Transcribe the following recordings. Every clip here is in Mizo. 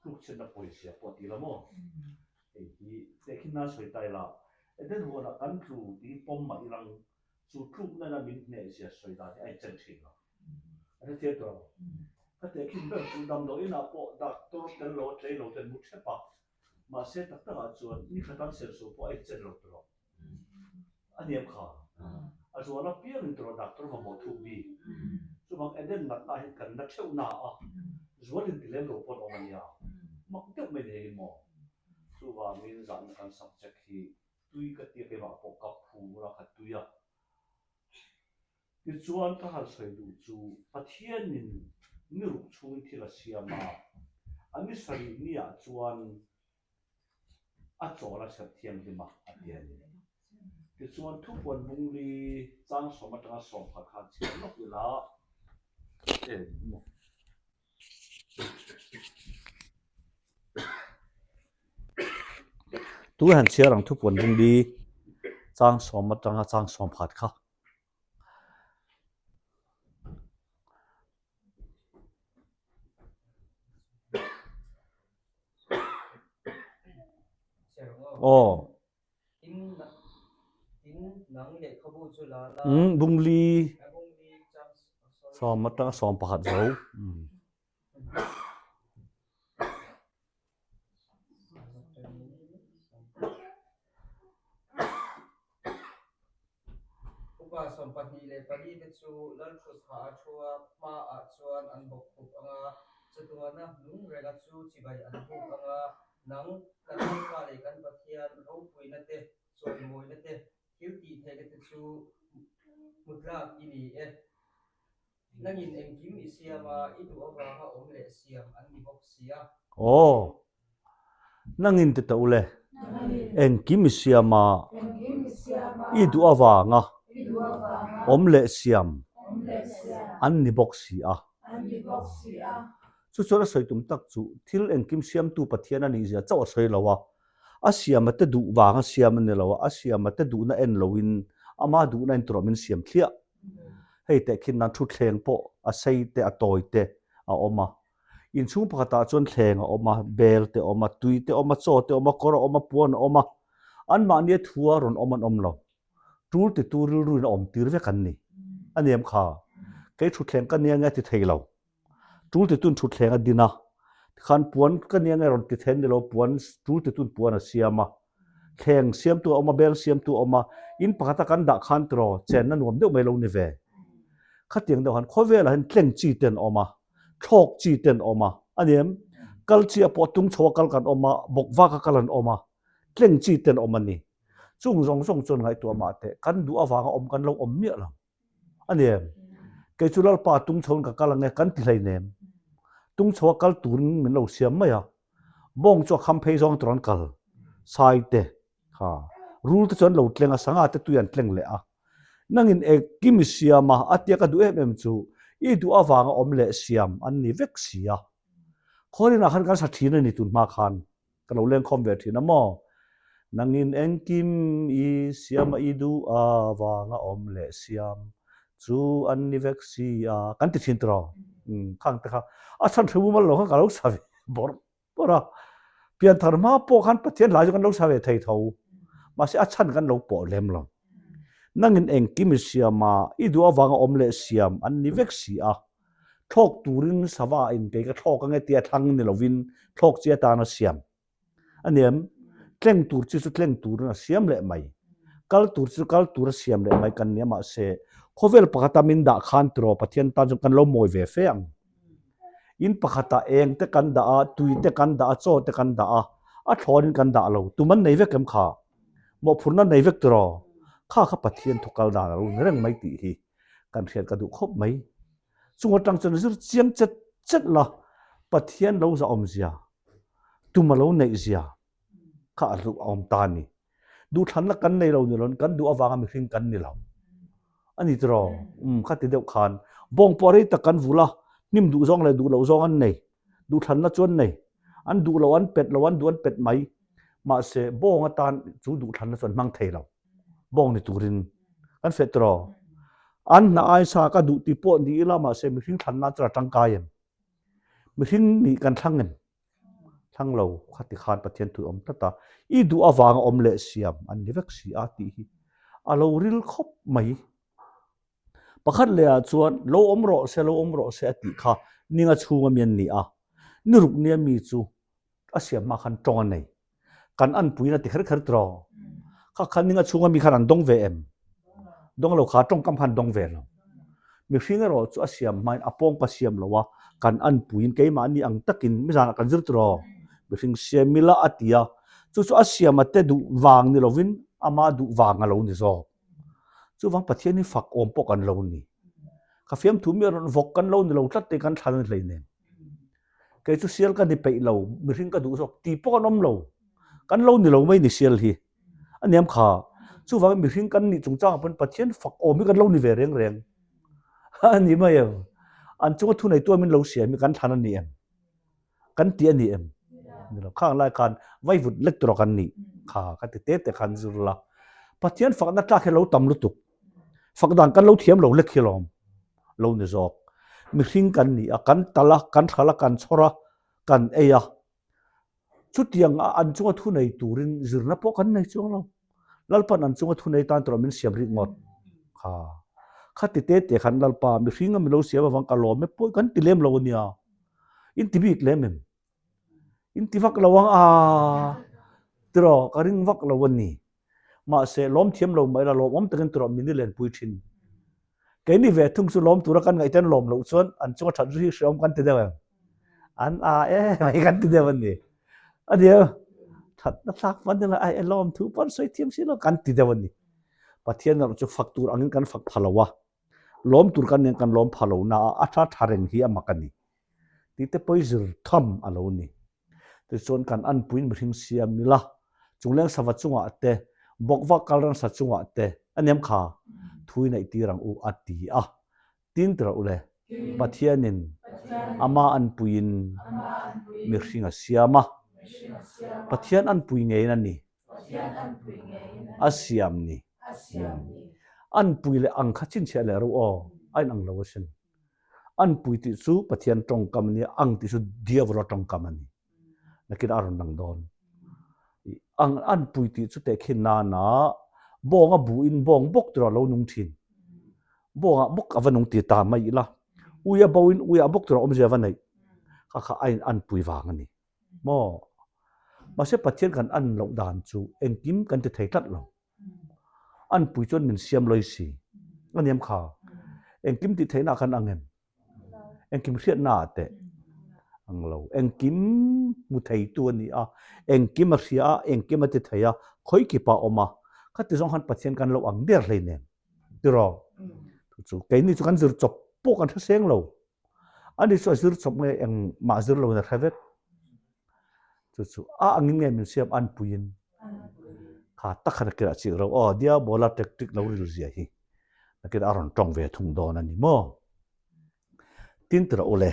Tlukchhiatna pawizia pawh ti la maw? Hei hi tehkhin nan sawi ta ila, Eden huanah kan tlu tih hi pawm mah ilang chu tlukna ina min hnehzia sawi dan hi a inchen thin lo. A hrethiam tawh lo. Ka tehkhin ber chu damdawi inah pawh doctor tel lo a tlei lo ten mu thep a, mahse tak takah chuan ni khatan senso pawh a inchen lo tawh lo. A hniam kha. A zual apiang in tawh doctor mamawh thuk bik. Chuvang Eden natna hi kan na theuh na a, zual in ti lem lo pawn awm a nia. Mak deuh mai ni hei maw. Chuvangin zahna kan subject hi tui ka tia keimah pawh ka phur a, ka tui a. Tichuan ka han sawi duh chu Pathianin ni ruk chhungin thil a siam a, a ni sarih niah chuan a chawl a serh thianghlim a, a ti a ni. Tichuan thupuan bungli changsawm atanga sawmkhat khan chhiar lawk ila eng maw? Tunge han chhiar ang thupuan bungli changsawm atanga changsawmkhat kha? Aw. Umm bungli sawm atanga 11 zo. Upa 24 te chu Lalthutha a thu a, hmaah chuan an bawk khup ang a, chatuana nung renga chu chibai an buk ang a, nang, kan Lalpa leh kan Pathian ropuina te, chawimawina te, thil tih theihna te chu hmu tlak i ni e. Nangin engkim i siam a, i duh avanga awm leh siam an ni bawk si a. Aw, nangin ti ta ule, engkim i siam a, i duh avanga awm leh siam an ni bawk si a. Chu chuan a sawi tum tak chu thil engkim siamtu Pathian a nihzia chauh a sawi lo a, a siama te duh vanga siam a ni lo a, a siama te duhna en loin ama duhna en turah min siam thliah. Hei tehkhin nan thutthleng pawh a sei te a tawi te a awm a, inchhung pakhatah chuan thleng a awm a, bel te a awm a, tui te a awm a, chaw te a awm a, kawr a awm a, puan a awm a, anmahnia thua rawn awm an awm lo. Tul titu rilruin a awm tir vek an ni. A niam kha, kei thutthleng ka nia nge a ti thei lo. Tul titun thutthleng a din a, tikhan puan ka nia nge rawn ti thei an ni lo, puan tul titun puan a siam a, thleng siamtu a awm a, bel siamtu a awm a, in pakhata kan dah khan tiraw chenna nuam deuh mai lo ni ve. Khatiang deuh han khawvelah hian tleng chi te an awm a, thlawk chi te an awm a, a ni em? Kal chi a pawh tung chho a kal kan awm a, bawk vak a kal an awm a, tleng chi te an awm a ni. Chung zawng zawng chuan ngaihtuah mah teh, kan duh avanga awm kan lo awm miah lo. A ni em? Kei chu Lalpa tung chhoin ka kal ang e, kan ti hleinem. Tung chho a kal turin min lo siam mai a. Bawng chu a kham phei zawng tur an kal. Sai te, kha, rul te chu an lo tleng a, sangha te tui an tleng leh a. Nangin engkim i siam a, a tia ka duh em em chu, i duh avanga awm leh siam an ni vek si a. Khawrinah khan kan sa thin a ni tun hma khan. Ka lo lengkhawm ve thin a maw? Nangin engkim i siam a i duh a vanga awm leh siam chu an ni vek si a kan ti thin tiraw? Umm khang te kha a chhan hre mumal lo khan ka lo sa ve bawrh bawrh a. Pianthar hma pawh khan Pathian hlai chu kan lo sa ve thei tho. Mahse a chhan kan lo pawh lem lo. Nangin engkim i siam a i duh avanga awm leh siam an ni vek si a. Thlawk turin sava in kei ka thlawk ange tia thlang ni lovin thlawk chi atan a siam a ni em? Tleng tur chi chu tleng turin a siam leh mai. Kal tur chi chu kal tur a siam leh mai kan nia mahse khawvel pakhata min dah khan tiraw Pathian tan chuan kan lo mawi ve fe ang. In pakhatah eng te kan dah a, tui te kan dah a, chaw te kan dah a, a thlawnin kan dah lo. Tum an nei vek em kha? Mawhphurhna nei vek tiraw? Kha kha Pathian thu kal dan a lo ni reng mai tih hi. Kan hriat ka duh khawp mai. Chung atang chuan zir chiang chet chet la, Pathian lo za awmzia, tum a lo neih zia kha a hluh a awm ta a ni. Duhthlanna kan nei lo ni loin kan duh avanga mihring kan ni lo. A ni tiraw? Umm kha ti deuh khan bawng pawh rei tak kan vul a, hnim duh zawng leh duh loh zawng an nei. Duhthlanna chu an nei. An duh loh an pet lo, an duh an pet mai. Mahse bawng atan chu duhthlanna chu an hmang thei lo. Bawng ni turin kan feh tiraw? An hna ai sa ka duh tih pawh ni ila mahse mihring thlan nan chuan a tangkai em? Mihring nih kan thlang em? Thlang lo kha ti khan Pathian thu awm tlat a, i duh avanga awm leh siam an ni vek si a tih hi a lo ril khawp mai. Pakhat lehah chuan lo awm rawh se, lo awm rawh se a tih kha ninga chhunga mi an ni a, ni ruk nia mi chu a siam hma khan tawng a nei. Kan anpuiin a ti kher kher tiraw? Kha khan ninga chhunga mi khan an dawng ve em? Dawng lo kha tawngkam khan dawng ve lo. Mihring erawh chu a siam hmain a pawngpa siam lo a, kan anpuiin keimahni ang takin mizanah kan zir tiraw? Mihring siam ila a ti a, chu chu a siama te duh vang ni lovin ama duh vang a lo ni zawk. Chuvang Pathian hi fak awm pawh kan lo ni. Ka fiamthu mi a rawn vawk kan lo ni lo tlat te kan thlan a ni hleinem. Kei chu sial ka ni peih lo, mihring ka duh zawk ti pawh kan awm lo. Kan lo ni lo mai ni sial hi. A niam kha. Chuvangin mihring kan nih chungchangah pawn Pathian fak awm hi kan lo ni ve reng reng. A ni mai em? An chunga thuneitu a min lo siam hi kan thlan a ni em? Kan ti a ni em? Ni lo. Khang lai khan vaivut lek tur a kan nih kha ka ti te te khan zir la. Pathian fakna tlak hi lo tam lutuk. Fak dan kan lo thiam lo lek hi lawm lo ni zawk. Mihring kan ni a, kan tal a, kan hral a, kan chhawr a, kan ei a. Chutiang a an chunga thu nei turin zirna pawh kan nei chuang lo. Lalpan an chunga thu nei tan tura min siam rik ngawt. Kha khati te te khan Lalpa mihring a mi lo siam avang ka lawm e pawh kan ti lem lo ania. In ti bik lem em? In ti vak lo ang a tiraw ka ring vak lo a ni. Mahse lawm thiam lo mah ila lawmawm takin tiraw min i lenpui thin. Keini ve thung chu lawm tura kan ngaihten lawm loh chuan an chunga that zu hi hreawm kan ti deuh em? An a e mai kan ti deuh a ni. A nia thatna thlak pawn ila ai e lawm thu pawn sawi thiam si lo kan ti deuh a ni. Pathian erawh chu fak tur angin kan fak pha lo a, lawm tur kan nen kan lawm pha lo na a, a tha tha reng hi a mak a ni. Tih te pawi zir tham a lo ni. Tichuan kan anpuiin mihring siam ila, chungleng sava chungah te, bawkva kal ransa chungah te a niam kha thui neih tir ang u a ti a. Tin tirh u le, Pathianin ama anpuiin mihring a siam a, Pathian anpui ngeiin a ni, a siam ni. Anpui leh ang kha chhinchhiah leh ro aw, a inang lo asin. Anpui tih chu Pathian tawngkam a nia, ang tih chu Diavolo tawngkam a ni. Nakin a rawn lang dawn. Ang anpui tih chu tehkhin nana bawng a buhin bawng bawk tura lo nung thin. Bawngah bawk a va nung ti ta mai ila. Ui a boin uiah bawk tura awmzia va neih. Kha kha a in anpui vang a ni. Maw? Mahse Pathian kan an loh dan chu engkim kan ti thei tlat lo. An pui chuan min siam loi si. A niam kha. Engkim tih theihna khan ang em? Engkim hriatna ah teh ang lo. Engkim hmu theitu a ni a, engkim a hria a, engkim a ti thei a, khawi kipa a awm a. Khati zawng khan Pathian kan lo ang der hleinem. Tiraw? Chu keini chu kan zir chawp pawh kan hre seng lo. Ani chu a zir chawp nge engmah zir lo in a hre vek. Chu chu a angin nge min siam anpuiin kha tak kha nakin ah chik ro aw diabola tactic lo ril zia hi nakin a rawn tawng ve thung dawn a ni maw. Tin tirh ule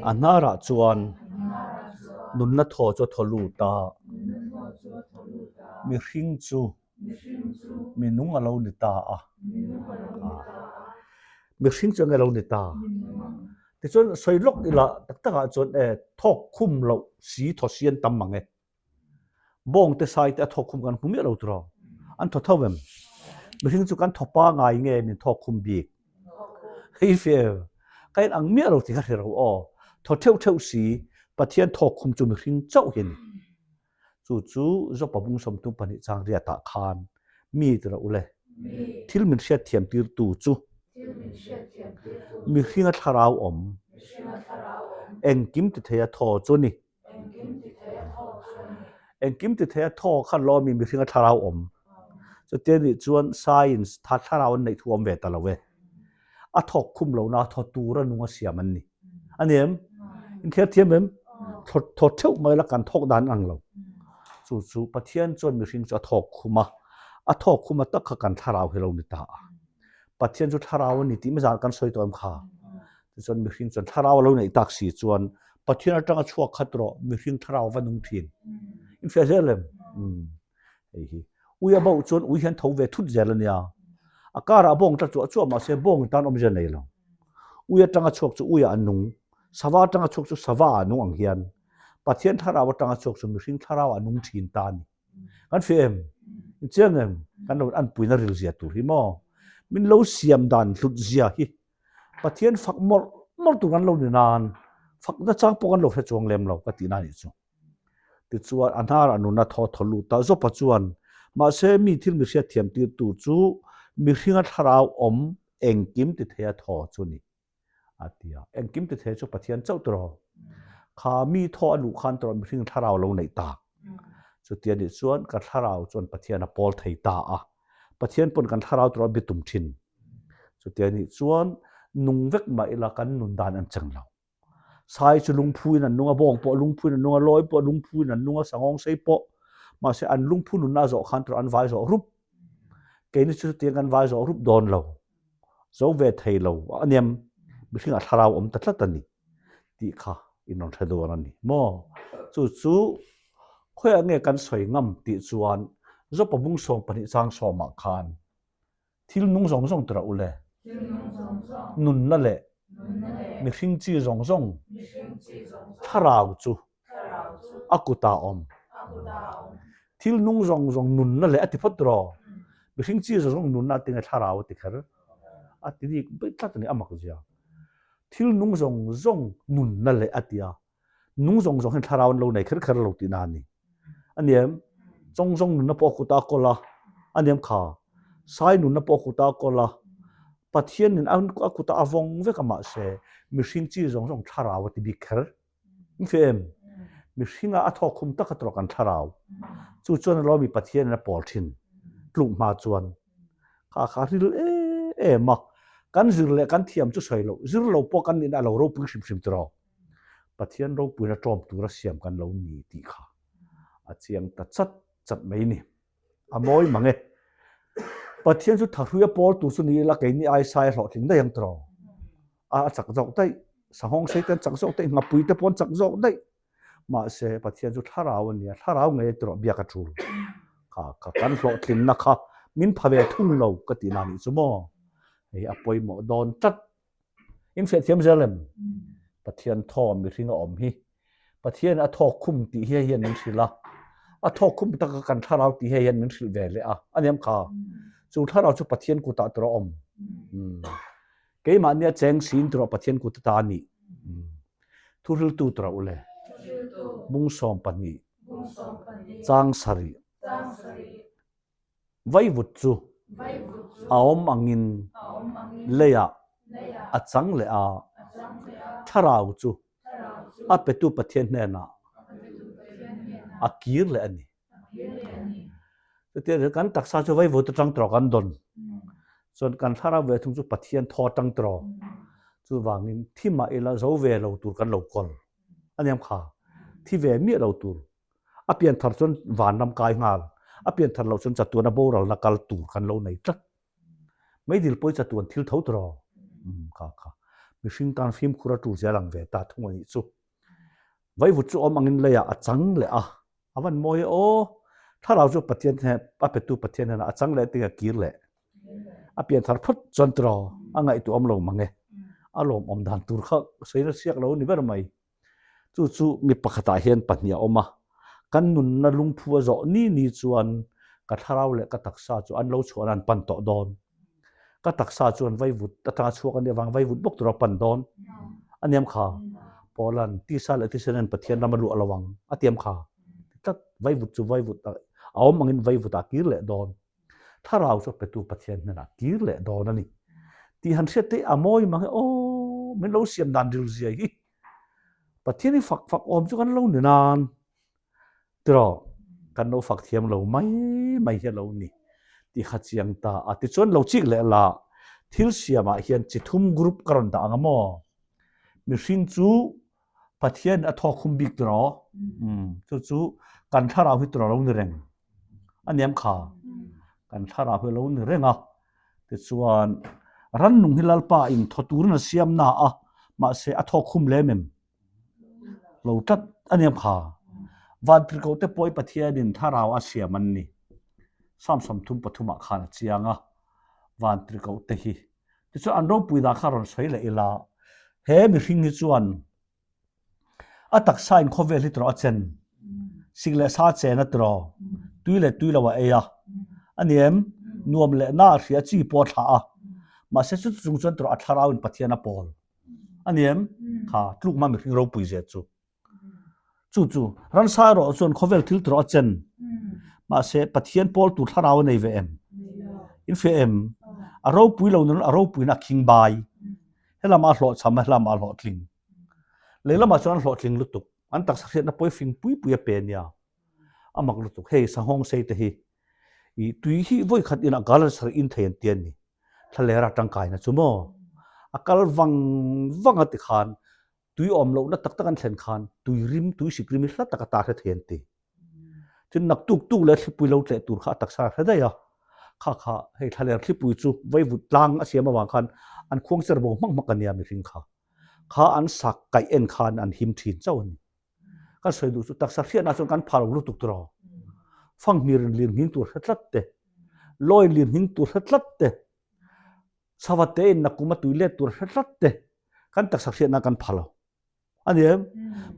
a hnarah chuan nunna thaw chu a thaw lut a, mihring chu Minung a lo ni ta a. Mihring chu enge lo ni ta? Tichuan sawi lawk ila tak takah chuan e thawk khum loh si thaw si an tam mang e. Bawng te sai te a thawk khum kan hmu miah lo tiraw? An thaw tho em? Mihring chu kan thaw pangai nge min thawk khum bik? Hei fel, ka in ang miah lo tih ka hre ro aw. Thaw theuh theuh si Pathian thawk khum chu mihring chauh hi a ni. Chu chu Jopa bung 32 chang riatah khan mi ti rawh u le. Thil min hriatthiam tirtu chu mihringa thlarau awm, engkim ti theia thaw chu a ni. Engkim ti theia thaw khan lawmi mihringa thlarau awm. Chutia nih chuan science tha thlarau an neih thu awm ve ta lo e. A thawk khum lohna thaw tura nung a siam an ni. A ni em? Inthler thiam em? Thaw thaw theuh mai la kan thawk dan ang lo. Chu chu Pathian chuan mihring chu a thawk khum a, a thawk khum a tak kha kan thlarau hi lo ni ta a. Pathian chu thlarau a ni tih mizan kan sawi tawh em kha? Tichuan mihring chuan thlarau a lo neih tak si chuan Pathian atanga chhuak khat rawh mihring thlarau va nung thin. Infiah zel em? Umm. Hei hi ui a bauh chuan ui hian tho ve thut zel a nia. A karah bawng tla chuah chuah mahse bawng tan awmzia nei lo. Ui atanga chhuak chu uiah a nung, sava atanga chhuak chu sava ah a nung ang hian. Pathian thlarau atanga chhuak chu mihring thlarau a nung thin ta a ni. Kan hria em? In chiang em? Kan lo anpuina ril zia tur hi maw? Min lo siam dan hlut zia hi Pathian fak mawlh mawlh tur kan lo ni nan fakna chang pawh kan lo hre chuang lem lo ka tihna a nih chu. Tichuan a hnarah nuna thaw thaw lut a, Zawpa chuan, Mahse mi thil mi hriatthiam tirtu chu mihringa thlarau awm engkim ti theia thaw chu a ni. A ti a, engkim ti thei chu Pathian chauh tawh rawh. Kha mi thaw a luh khan tawh mihring thlarau lo neih tak. Chuti a nih chuan ka thlarau chuan Pathian a pawl thei ta a. Pathian pawn kan thlarau tawh a biatum thin. Chuti a nih chuan nung vek mah ila kan nun dan an cheng lo. Sai chu lungphuin an nung a, bawng pawh lungphuin an nung a, lawi pawh lungphuin an nung a, sangawng sei pawh. Mahse an lungphu nunna a zawh khan tawh an vai zawh rup. Keini chu chutiang kan vai zawh rup dawn lo. Zo ve thei lo a niam mihringah thlarau awm ta tlat a ni tih kha in rawn hre dawn a ni maw? Chu chu khawiah nge kan sawi ngam tih chuan Zawpa bung 12 chang sawmah khan thil nung zawng zawng tura u le nunna leh mihring chi zawng zawng thlarau chu a kutah a awm. Thil nung zawng zawng nunna leh a ti phawt rawh. Mihring chi zawng zawng nunna a ti nge thlarau a ti kher. A ti bik bik tlat a ni a mak zia. Thil nung zawng zawng nunna leh a ti a. Nung zawng zawng hian thlarau an lo nei kher kher lo tihna a ni. A ni em? Chawng zawng nunna pawh a kutah a kawl a. A ni em kha? Sai nunna pawh a kutah a kawl a. Pathianin a kutah a vawng vek a mahse mihring chi zawng zawng thlarau a ti bik kher. Min hria em? Mihringa a thawk khum taka tawrh kan thlarau. Chu chuan a lawmi Pathianin a pawl thin. Tluk hma chuan kha kha ril em em a. Kan zir leh kan thiam chu sawi loh, zir lo pawh kan nihna a lo ropui hrim hrim tawh. Pathian ropuina ṭawm tura siam kan lo ni tih kha a chiang ta chat chat mai ni. A mawi mang e. Pathian chu thahrui a pawl tur chu ni ila keini ai sai a hlawhtling daih ang tawh. A chak zawk daih. Sahawng sei te an chak zawk daih, nghapui te pawh an chak zawk daih. Mahse Pathian chu thlarau a nia, thlarau ngei a tawh biak a tul. Kha kha kan hlawhtlinna kha min pha ve thung lo ka tih na nih chu maw. Hei a pawimawh dawn tlat. In hriatthiam zel em? Pathian thaw mihring a awm hi. Pathian a thawk khum tih hi hian min hrilh a. A thawk khum taka kan thlarau tih hi hian min hrilh ve leh a. A niam kha. Chu thlarau chu Pathian kutah tur a awm. Keimahnia cheng siin tur a Pathian kut ata a nih. Thuhriltu tur a ule. Bung 12. Chang sarih. Vaivut chu a awm angin leiah a chang leh a, thlarau chu a petu Pathian hnenah a kir leh a ni. Chutiang kan taksa chu vaivut atang tawh kan dawn. Chuan kan thlarau ve thung chu Pathian thaw atang tawh. Chuvangin thi mah ila zo ve lo tur kan lo kawl. A niam kha, thi ve miah lo tur A pian thar chuan vanram kai nghal, a pian thar loh chuan chatuana boralna kal tur kan lo nei tlat. Meidil pawi chatuan thil tho tawh rawh. Umm kha kha. Mihring tan fimkhur a tul zel ang ve ta thung a nih chu. Vaivut chu awm angin leiah a chang leh a, a van mawi e aw. Thlarau chu Pathian hnen, a petu Pathian hnenah a chang leh tinge kir leh. A pian thar phawt chuan tawh rawh, a ngaihtuah awm lo mang e. A lawmawm dan tur kha sawi na siak lo a ni ber mai. Chu chu mi pakhatah hian pahnih a awm a, kan nunna lungphu a zawh ni ni chuan ka thlarau leh ka taksa chu an lo chhuahna an pan tawh dawn. Ka taksa chuan vaivut atanga chhuak a nih avang vaivut bawk tura pan dawn a niam kha. Paula'n tisa leh thisen hian Pathian ram a luah lo ang a tiam kha. Ti tlat, vaivut chu vaivut a awm angin vaivutah a kir leh dawn. Thlarau chu a petu Pathian hnenah kir leh dawn a ni. Tih han hriat te a mawi mang e aw, min lo siam dan ril zia hi. Pathian hi fak fak awm chu kan lo ni nan tiraw kan lo fak thiam lo mai mai hi a lo ni tih kha chiang ta a. Tichuan lo chik leh la thil siamah hian chi thum group ka rawn dah ang a maw? Mihring chu Pathian a thawk khum bik tiraw? Chu chu kan thlarau hi tiraw lo ni reng a niam kha. Kan thlarau hi lo ni reng a. Tichuan, rannung hi Lalpa in thaw turin a siam na a, mahse a thawk khum lem em? Lo tlat a niam kha. Vantirhkoh te pawh i Pathianin thlarau a siam an ni. Psalm 33 ah khan a chiang a, Vantirhkoh te hi. Tichuan an ropui dan kha rawn sawi leh ila, he mihring hi chuan. A taksa in khawvel hi tawrh a chen. Sik leh sa chen a tawrh. Tui leh tui lo a ei a. A ni em? Nuam leh na a hria chi pawh a thlah a. Mahse chuti chung chuan tawrh a thlarau in Pathian a pawl. A ni em? Kha tluk hma mihring ropui zia chu. Chu chu ransa erawh chuan khawvel thil tawrh a chen. Mahse Pathian pawl tur thlarau a nei ve em? In hria em? A ropui lo nun a ropuina a khing bai. Helamah a hlawhchham a, helamah a hlawhtling. Lehlamah chuan an hlawhtling lutuk. An taksa hriatna pawi fing pui pui a pe nia. A mak lutuk. Hei sanghawng sei te hi i tui hi vawi khat inah gallon sarih in thei an ti a ni. Thlalera tangkaina chu maw? A kal vang vang a ti khan tui awm lohna tak tak an thlen khan tui rim, tui sik rim hi hla tak a ta hre thei an ti. Tin naktuk tuk leh thlipui lo tleh tur kha a taksa a hre daih a. Kha kha hei thlaler thlipui chu vaivut tlang a siam avang khan an khuang cher bo hmak hmak a nia mihring kha. Kha an sak kaih en khan an him thin chauh a ni. Kan sawi duh chu taksa hriatna chuan kan phar lo lutuk tur aw. Fanghmir in lir nghing tur hre tlat te, lawi lir nghing tur hre tlat te, chhava te in nakum a tui let tur hre tlat te kan taksa hriatna kan pha lo. A ni em?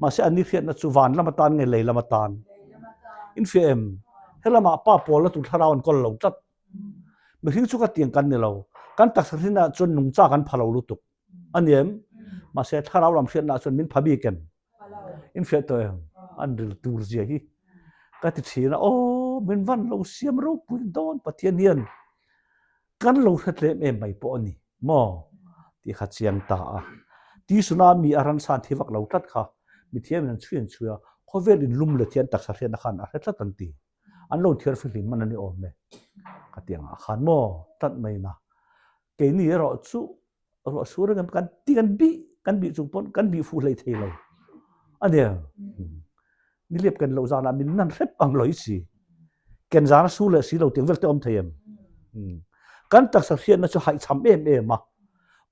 Mahse an ni hriatna chu van lam atan nge lei lam atan? In hria em? Helamah pa pawl la tur thlarau an kawl lo tlat. Mihring chu ka tiang kan ni lo. Kan taksa hrinah chuan nungcha kan pha lo lutuk. A ni em? Mahse thlarau lam hriatna chuan min pha bik em? In hriat tawh em? An ril tur zia hi ka ti thin a, aw min van lo siam ropui dawn Pathian hian kan lo hre tlem em mai pawh a ni maw tih kha chiang ta a. Tisuna mi a ransan thi vak lo tlat kha mithiamin an chhui an chhui a, khawvel in lum let hian taksa hriatna khan a hre tlat an ti. An lo inthiar fihlim man a ni awm e. Ka ti angah khan maw tlat mai na. Keini erawh chu ruah sur reng kan ti kan bih kan bih chung pawn kan bih fuh hlei thei lo. A nia. Nilep ken loh zanah min nan hrep ang lo i si. Ken zan a sur leh si lo tiang vel te awm thei em? Kan taksa hriatna chu haihchham em em a.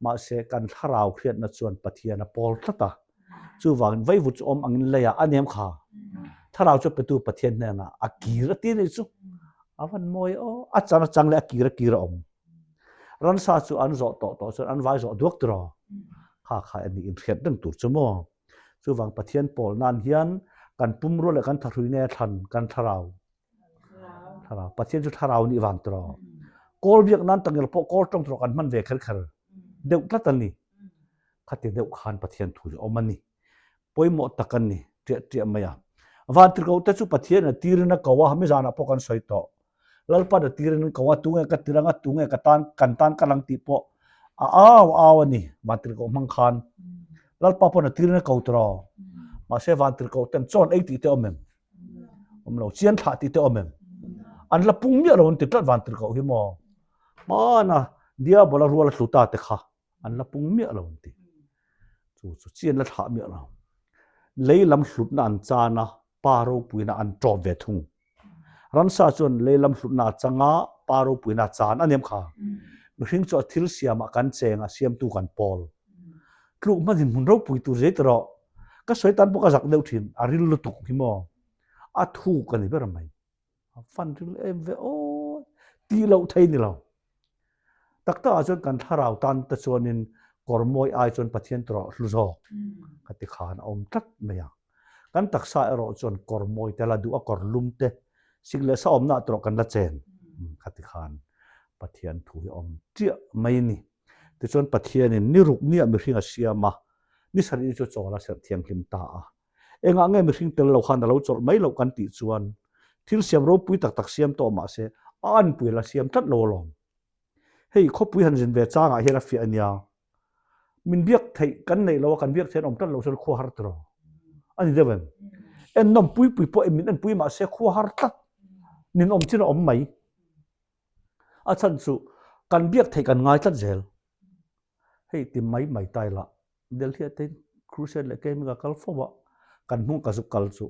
Mahse kan thlarau hriatna chuan Pathian a pawl tlat a. Chuvangin vaivut chu awm angin leiah a nem kha. Thlarau chu petu Pathian hnenah a kir a ti anih chu. A van mawi aw. A chan a chang leh a kir a kir a awm. Ransa chu an zawh tawh tawh chuan an vai zawh duak tiraw? Kha kha a nih inhriat reng tur chu maw? Chuvang Pathian pawl nan hian kan pumrua leh kan thahrui nge thlan kan thlarau? Thlarau. Pathian chu thlarau nih vang tiraw? Kawl biak nan tangel pawh kawl tawng tiraw kan hman ve kher kher deuh tlat a ni. Khati deuh khan Pathian thu hi a awm a ni. Pawimawh tak a ni ṭiah ṭiah mai a. Vantirhkoh te chu Pathian a tirin a ko a, mi zanah pawh kan sawi tawh. Lalpan a tirin an ko a, tunge ka tir anga, tunge ka tan, kan tan ka lang tih pawh a au au a ni, Vantirhkoh hmang khan. Lalpa pawn a tirin a ko tiraw? Mahse Vantirhkoh ten chawn ei tih te awm em? Awm lo. Chian thlah tih te awm em? An la pung miah lo an ti tlat Vantirhkoh hi maw? Hmana Diabola rual a tlu ta te kha. an la pung miah lo an ti. Chu chu chi an la thlah miah lo. Lei lam hlutna an chan a, pa ropuina an ṭawp ve thung. Ramsa chuan lei lam hlutna a chang a, pa ropuina a chan a niam kha. Mihring chu a thil siamah kan cheng a, siamtu kan pawl. Tluk hman in hmun ropui tur zei ti rawh. Ka sawi tan pawh ka zak deuh thin, a ril lutuk hi maw. A thuk a ni ber mai. A fan ril em ve aw tih loh thei ni lo. Tak tak ah chuan kan thlarau tan te chuanin kawr mawi ai chuan Pathian tawrh hlu zawk ka ti khan a awm tlat mai a. Kan taksa erawh chuan kawr mawi te la duh a kawr lum te sik leh sa awmna ah tawrh kan la chen ka ti khan Pathian thu hi a awm chiah mai a ni. Tichuan Pathianin ni ruk ni ah mihring a siam a, ni sarih chu chawl a serh thianghlim ta a. Engah nge mihring tel lo khan a lo chawlh mai loh kan tih chuan thil siam ropui tak tak siam tawh mah se a anpui la siam tlat lo alawm. Hei khawpui han zin ve changah hian a fiah ania. Min biak theih kan neih lo a kan biak theih an awm tlat lo chuan khua har tiraw a ni deuh em? Ennawm pui pui pawh min enpui mah se khua har tlat ninawm chin a awm mai. A chhan chu kan biak theih kan ngai tlat zel. Hei ti mai mai ta ila Delhi ah te crusade leh keimi ka kal fo a, kan hnung ka zuk kal chu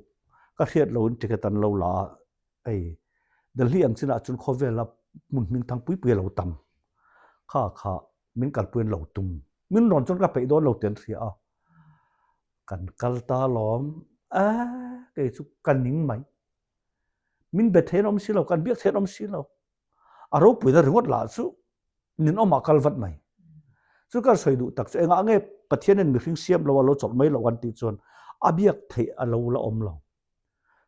ka hriat lo in ticket an lo la a, hei Delhi ang chinah chuan khawvela hmun hming thang pui pui a lo tam kha kha min kalpui an lo tum min rawn chuan ka peih dawn lo tih an hria a, kan kal ta alawm a kei chu ka ning mai min be thei an awm si lo kan biak thei an awm si lo a ropuina ringawt lah chu ninawmah kal vat mai. Chu kan sawi duh tak chu engah nge Pathianin mihring siam lo a lo chawlh mai loh kan tih chuan A biak theih a lo la awm lo.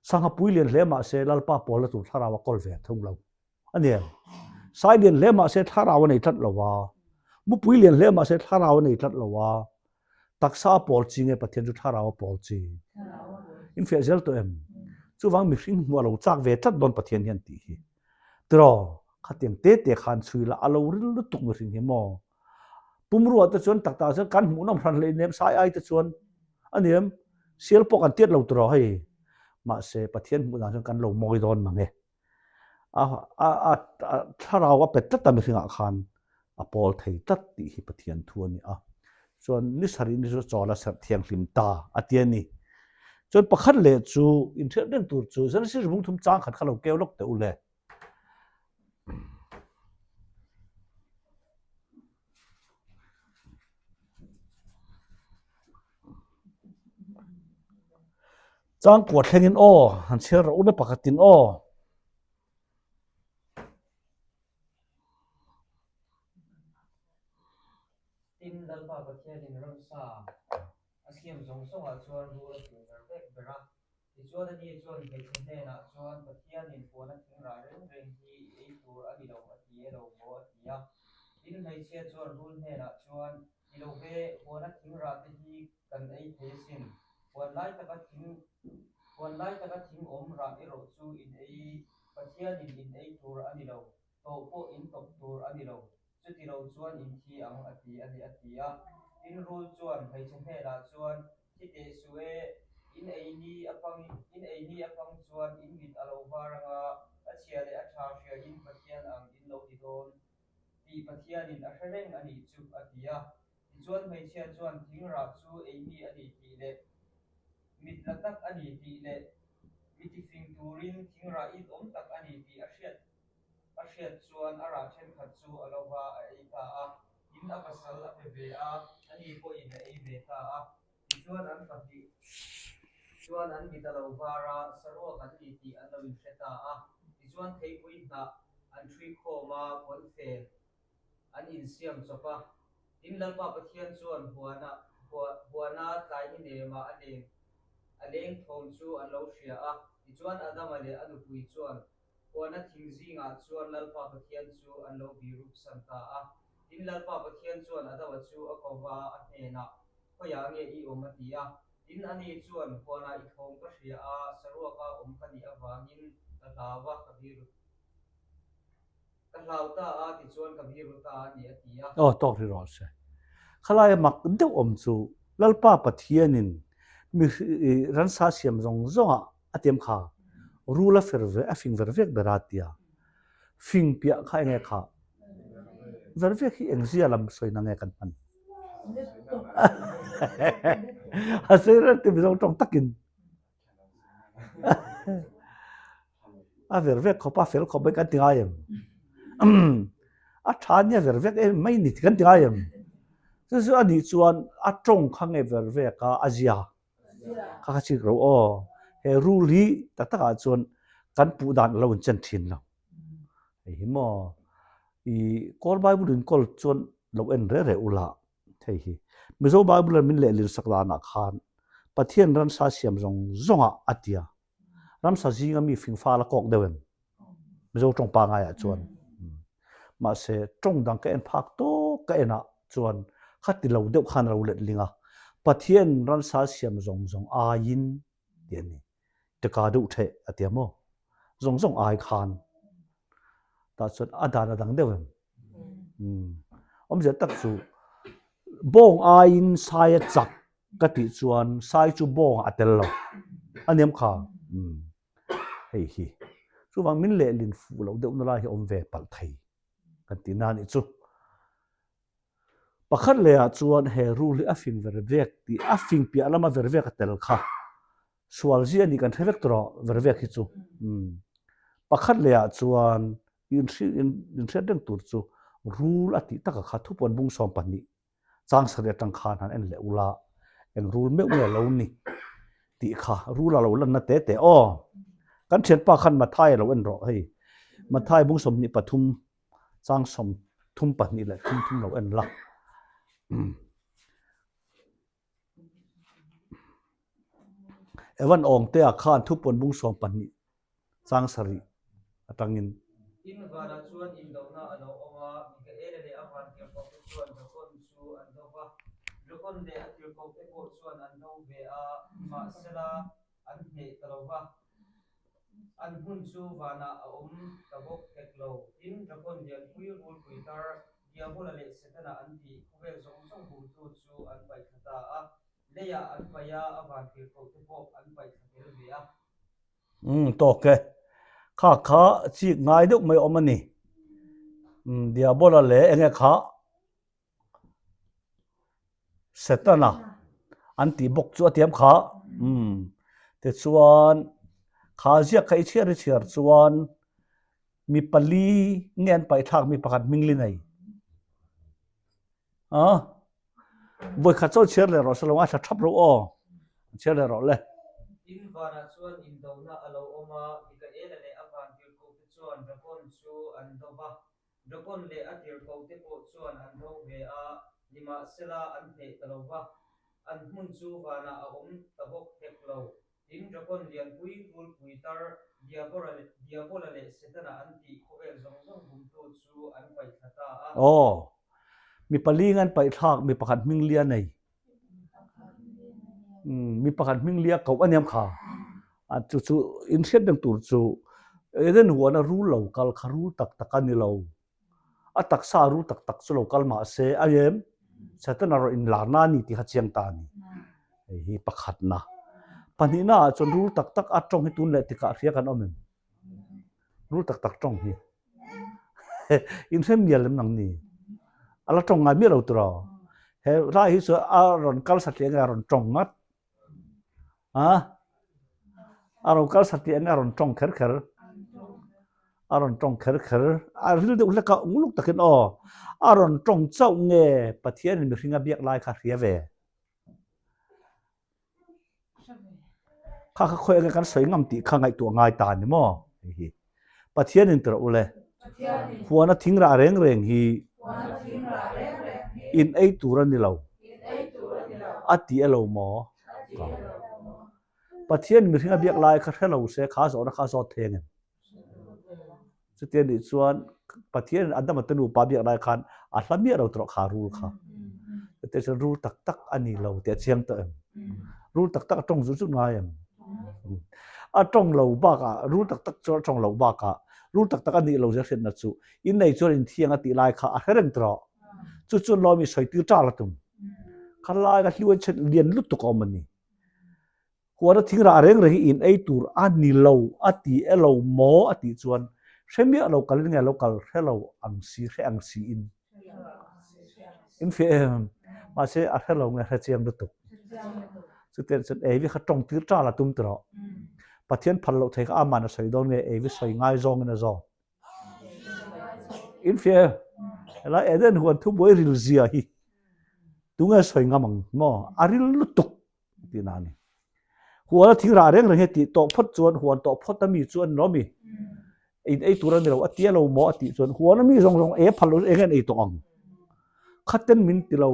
Sangha pui lian hle mah se Lalpa pawlna tur thlarau a kawl ve thung lo a ni em? Sai lian hle mah se thlarau a nei tlat lo a, mupui lian hle mah se thlarau a nei tlat lo a, taksa a pawl chi nge Pathian chu thlarau a pawl chi? In fiah zel tawh em? Chuvang mihring hmuh a lo chak ve tlat dawn Pathian hian tih hi. Tiraw, khatiang te te khan chhui la a lo ril lutuk mihring hi maw? Pumrua te chuan tak tak chuan kan hmuhnawm hran hlei nem sai ai te chuan a ni em? Sial pawh kan tiat lo tiraw hei. Mahse Pathian hmuh dan chuan kan lo mawi dawn mang e. A a a thlarau a pet tlat a mihringah khan a pawl thei tlat tih hi Pathian thu a ni a. Chuan ni sarih ni chu chawl a serh thianghlim ta a ti a ni. Chuan pakhat leh chu inhriat reng tur chu Genesis bungthum chang khat kha lo keu lawk teh u le. Changkua thlengin aw, han chhiar rawh u le pakhatin aw. Tin, Lalpa Pathianin ramsa a siam zawng zawngah chuan rul a fing ber vek ber a. Tichuan ani chuan hmeichhe hnenah chuan Pathianin puana thing rah reng reng hi i ei tur a ni lo a ti e lo maw a ti a. Tin hmeichhia chuan rul hnenah chuan Ti lo ve, puana thing rah te hi kan ei thei asin. Puan lai taka thing puan lai taka thing awm rah erawh chu in ei Pathianin in ei tur a ni lo, tawh pawh in tawp tur a ni lo. Chuti lo chuan in thi ang a ti a ni a ti a. Tin rul chuan hmeichhe hnenah chuan Thi teh suh e, in ei ni a pang in ei ni a pang chuan in mit a lo var anga a chhia leh a tha hria in Pathian ang in lo ti dawn tih Pathianin a hre reng a nih chu a ti a. Tichuan hmeichhia chuan thing rah chu ei mi a ni tih leh mit la tak a ni tih leh mi tifing turin thing rah it awm tak a ni tih a hriat A hriat chuan a rah thenkhat chu a lo va a ei ta a, tin a pasal a pe ve a, ani pawhin a ei ve ta a. Tichuan an pahnih chuan an mit a lo var a, saruak an ni tih an lo inhre ta a. Tichuan theipui hnah an ṭhui khawm a, pawnfen an insiam chawp a. Tin Lalpa Pathian chuan huana huana tlai ni nemah a leng a leng thawm chu an lo hria a. Tichuan Adama leh a nupui chuan Huana thing zingah chuan Lalpa Pathian chu an lo biruk san ta a. Tin, Lalpa Pathian chuan Adama chu a ko va, a hnenah, Khawiah nge i awm? a ti a. Tin, ani chuan, Huanah i thawm ka hria a, saruaka awm ka nih avangin ka hlau a, ka biru ka hlau ta a, tichuan ka biru ta a ni, a ti a. Aw, tawk ri rawh se. Khalaia mak deuh awm chu Lalpa Pathianin mi ransa siam zawng zawngah A tiam kha rul a fer ve a fing ver vek ber a tia. Fing piah kha enge kha? Ver vek hi eng zia lam sawina nge kan hman? A sawi reng ti Mizo tawng takin. A ver vek khawp a fel khawp mai kan ti ngai em? A tha nia ver vek em mai ni kan ti ngai em? Chu chu a nih chuan a tawng kha nge ver vek a a zia. Kha kha chik ro aw. He rule hi tak tak ah chuan kan puh dan a lo in chen thin lo. Hei hi maw i Kawl Bible in kawl chuan lo en re re ula hei hi. Mizo Bible an min lehlin sak dan ah khan Pathian ramsa siam zawng zawng ah a tia. Ramsa zinga mi fingfal a kawk deuh em? Mizo tawng pangai ah chuan. Mahse tawng dang ka en phak tawk ka en ah chuan kha ti lo deuh khan a lo let ling a. Pathian ransa siam zawng zawng aiin ti a ni. Tika deuh theh a tia maw? Zawng zawng ai khan. Tah chuan a dan a dang deuh em? Awmzia tak chu bawng aiin sai a chak ka tih chuan sai chu bawng a tel lo a niam kha hei hi chuvang min lehlin fuh loh deuh na lai hi awm ve palh thei kan tih na nih chu pakhat leh ah chuan he rul hi a fing ver vek tih a fing piah lama ver vek a tel kha sual zia nih kan hre vek tawh ver vek hi chu pakhat leh ah chuan inhriat reng tur chu rul a tih taka kha thupuan bung 12 chang sarih atang khan han en leh ula eng rul meuh nge lo ni tih kha rul a lo lanna te te aw kan thianpa khan Mathai a lo en rawh hei Mathai bung 23 chang 32 leh thum thum lo en la. Evan Awngtea khan thupuan bung 12 chang sarih atangin. Tin, vanah chuan indona a lo awm a, Mikaela leh a van tirhkohte chuan Drakon chu an do va. Drakon leh a tirhkohte pawh chuan an do ve a, nimahsela an hneh ta lo va. An hmun chu vanah a awm ta bawk hek lo. Tin, Drakon lianpui rulpui tar, Diabola leh Setana an tih khawvel zawng zawng bumtu chu an paihthla ta a, leiah an paih a, a van tirhkohte pawh an paihthla tel ve a. Umm tawk e. Kha kha chik ngai deuh mai awm a ni. Umm Diabola leh enge kha Setana an tih bawk chu a tiam kha. Umm tichuan kha ziak kha i chhiar i chhiar chuan mi pali nge an paihthlak mi pakhat hming li nei. A, vawi khat chuan chhiar leh rawh se lo ngaithla thap rawh aw, chhiar leh rawh le. Tin, vanah chuan indona a lo awm a, Mikaela leh a van tirhkohte chuan Drakon chu an do va. Drakon leh a tirhkohte pawh chuan an do ve a, nimahsela an hneh ta lo va. An hmun chu vanah a awm ta bawk hek lo. Tin, Drakon lianpui, rulpui tar, Diabola leh Setana an tih khawvel zawng zawng bumtu chu an paihthla ta a. Aw, mi paling an paihthlak, mi pakhat hming lia nei. Mi pakhat hming lia koh a niam kha. A chu chu in hriat reng tur chu Eden huana rul lo kal kha rul tak tak a ni lo. A taksa rul tak tak chu lo kal mah se a em Setana rawh inlarna a ni tih kha chiang ta a ni. Hei hi pakhatna. Pahnihna ah chuan rul tak tak a tawng hi tun leh tikah hria kan awm em? Rul tak tak tawng hi. Inhrem mial lem nang ni. A la tawng ngai miah lo tur aw. He lai hi chu a rawn kal satliah nge a rawn tawng ngat. A a rawn kal satliah nge a rawn tawng kher kher. A rawn tawng kher kher. A ril deuh hlek a uluk takin aw. A rawn tawng chauh nge Pathianin mihring a biak lai kha hria ve. Kha kha khawi enge kan sawi ngam tih kha ngaihtuah ngai ta ni maw? Hei hi. Pathian in tirh ule. Huana thing rah reng reng hi in ei tur a ni lo. A ti elo maw? Pathian mihring a biak lai kha hre lo se kha zawhna kha a zawt thei angem? Chutia nih chuan Pathian Adama te nupa biak lai khan a hla miah lo tawh kha rul kha. Chutia chuan rul tak tak a ni lo tih a chiang tawh em? Rul tak tak a tawng zut zut ngai em? A tawng lo bakah rul tak tak chuan a tawng loh bakah rul tak tak a nih lo zia hriatna chu innei chuan inthiang a tih lai kha a hre reng tawh. Chu chuan lawmi sawi tir ṭal a tum. Kha lai kha hliu a chhen lian lutuk a awm a ni. Huana thingrah reng reng hi in ei tur a ni lo a ti e lo maw a tih chuan hre miah lo kalin nge lo kal hre lo ang si hre ang si in in hria em mahse a hre lo nge hre chiang lutuk chutiang chuan Evi kha tawng tir ṭal a tum tawh Pathian phal loh thei kha aman a sawi dawn nge Evi sawi ngai zawngin a zawt In hria em? Helai Eden huan thubuai ril zia hi tunge sawi ngam ang maw? A ril lutuk tihna a ni. Huan a thing rah reng reng hi tih tawh phawt chuan huan tawh phawt a mi chu an lo mi. In ei tur a ni lo a tia lo maw a tih chuan huan a mi zawng zawng e phal lo eng an ei tawh ang. Khaten min ti lo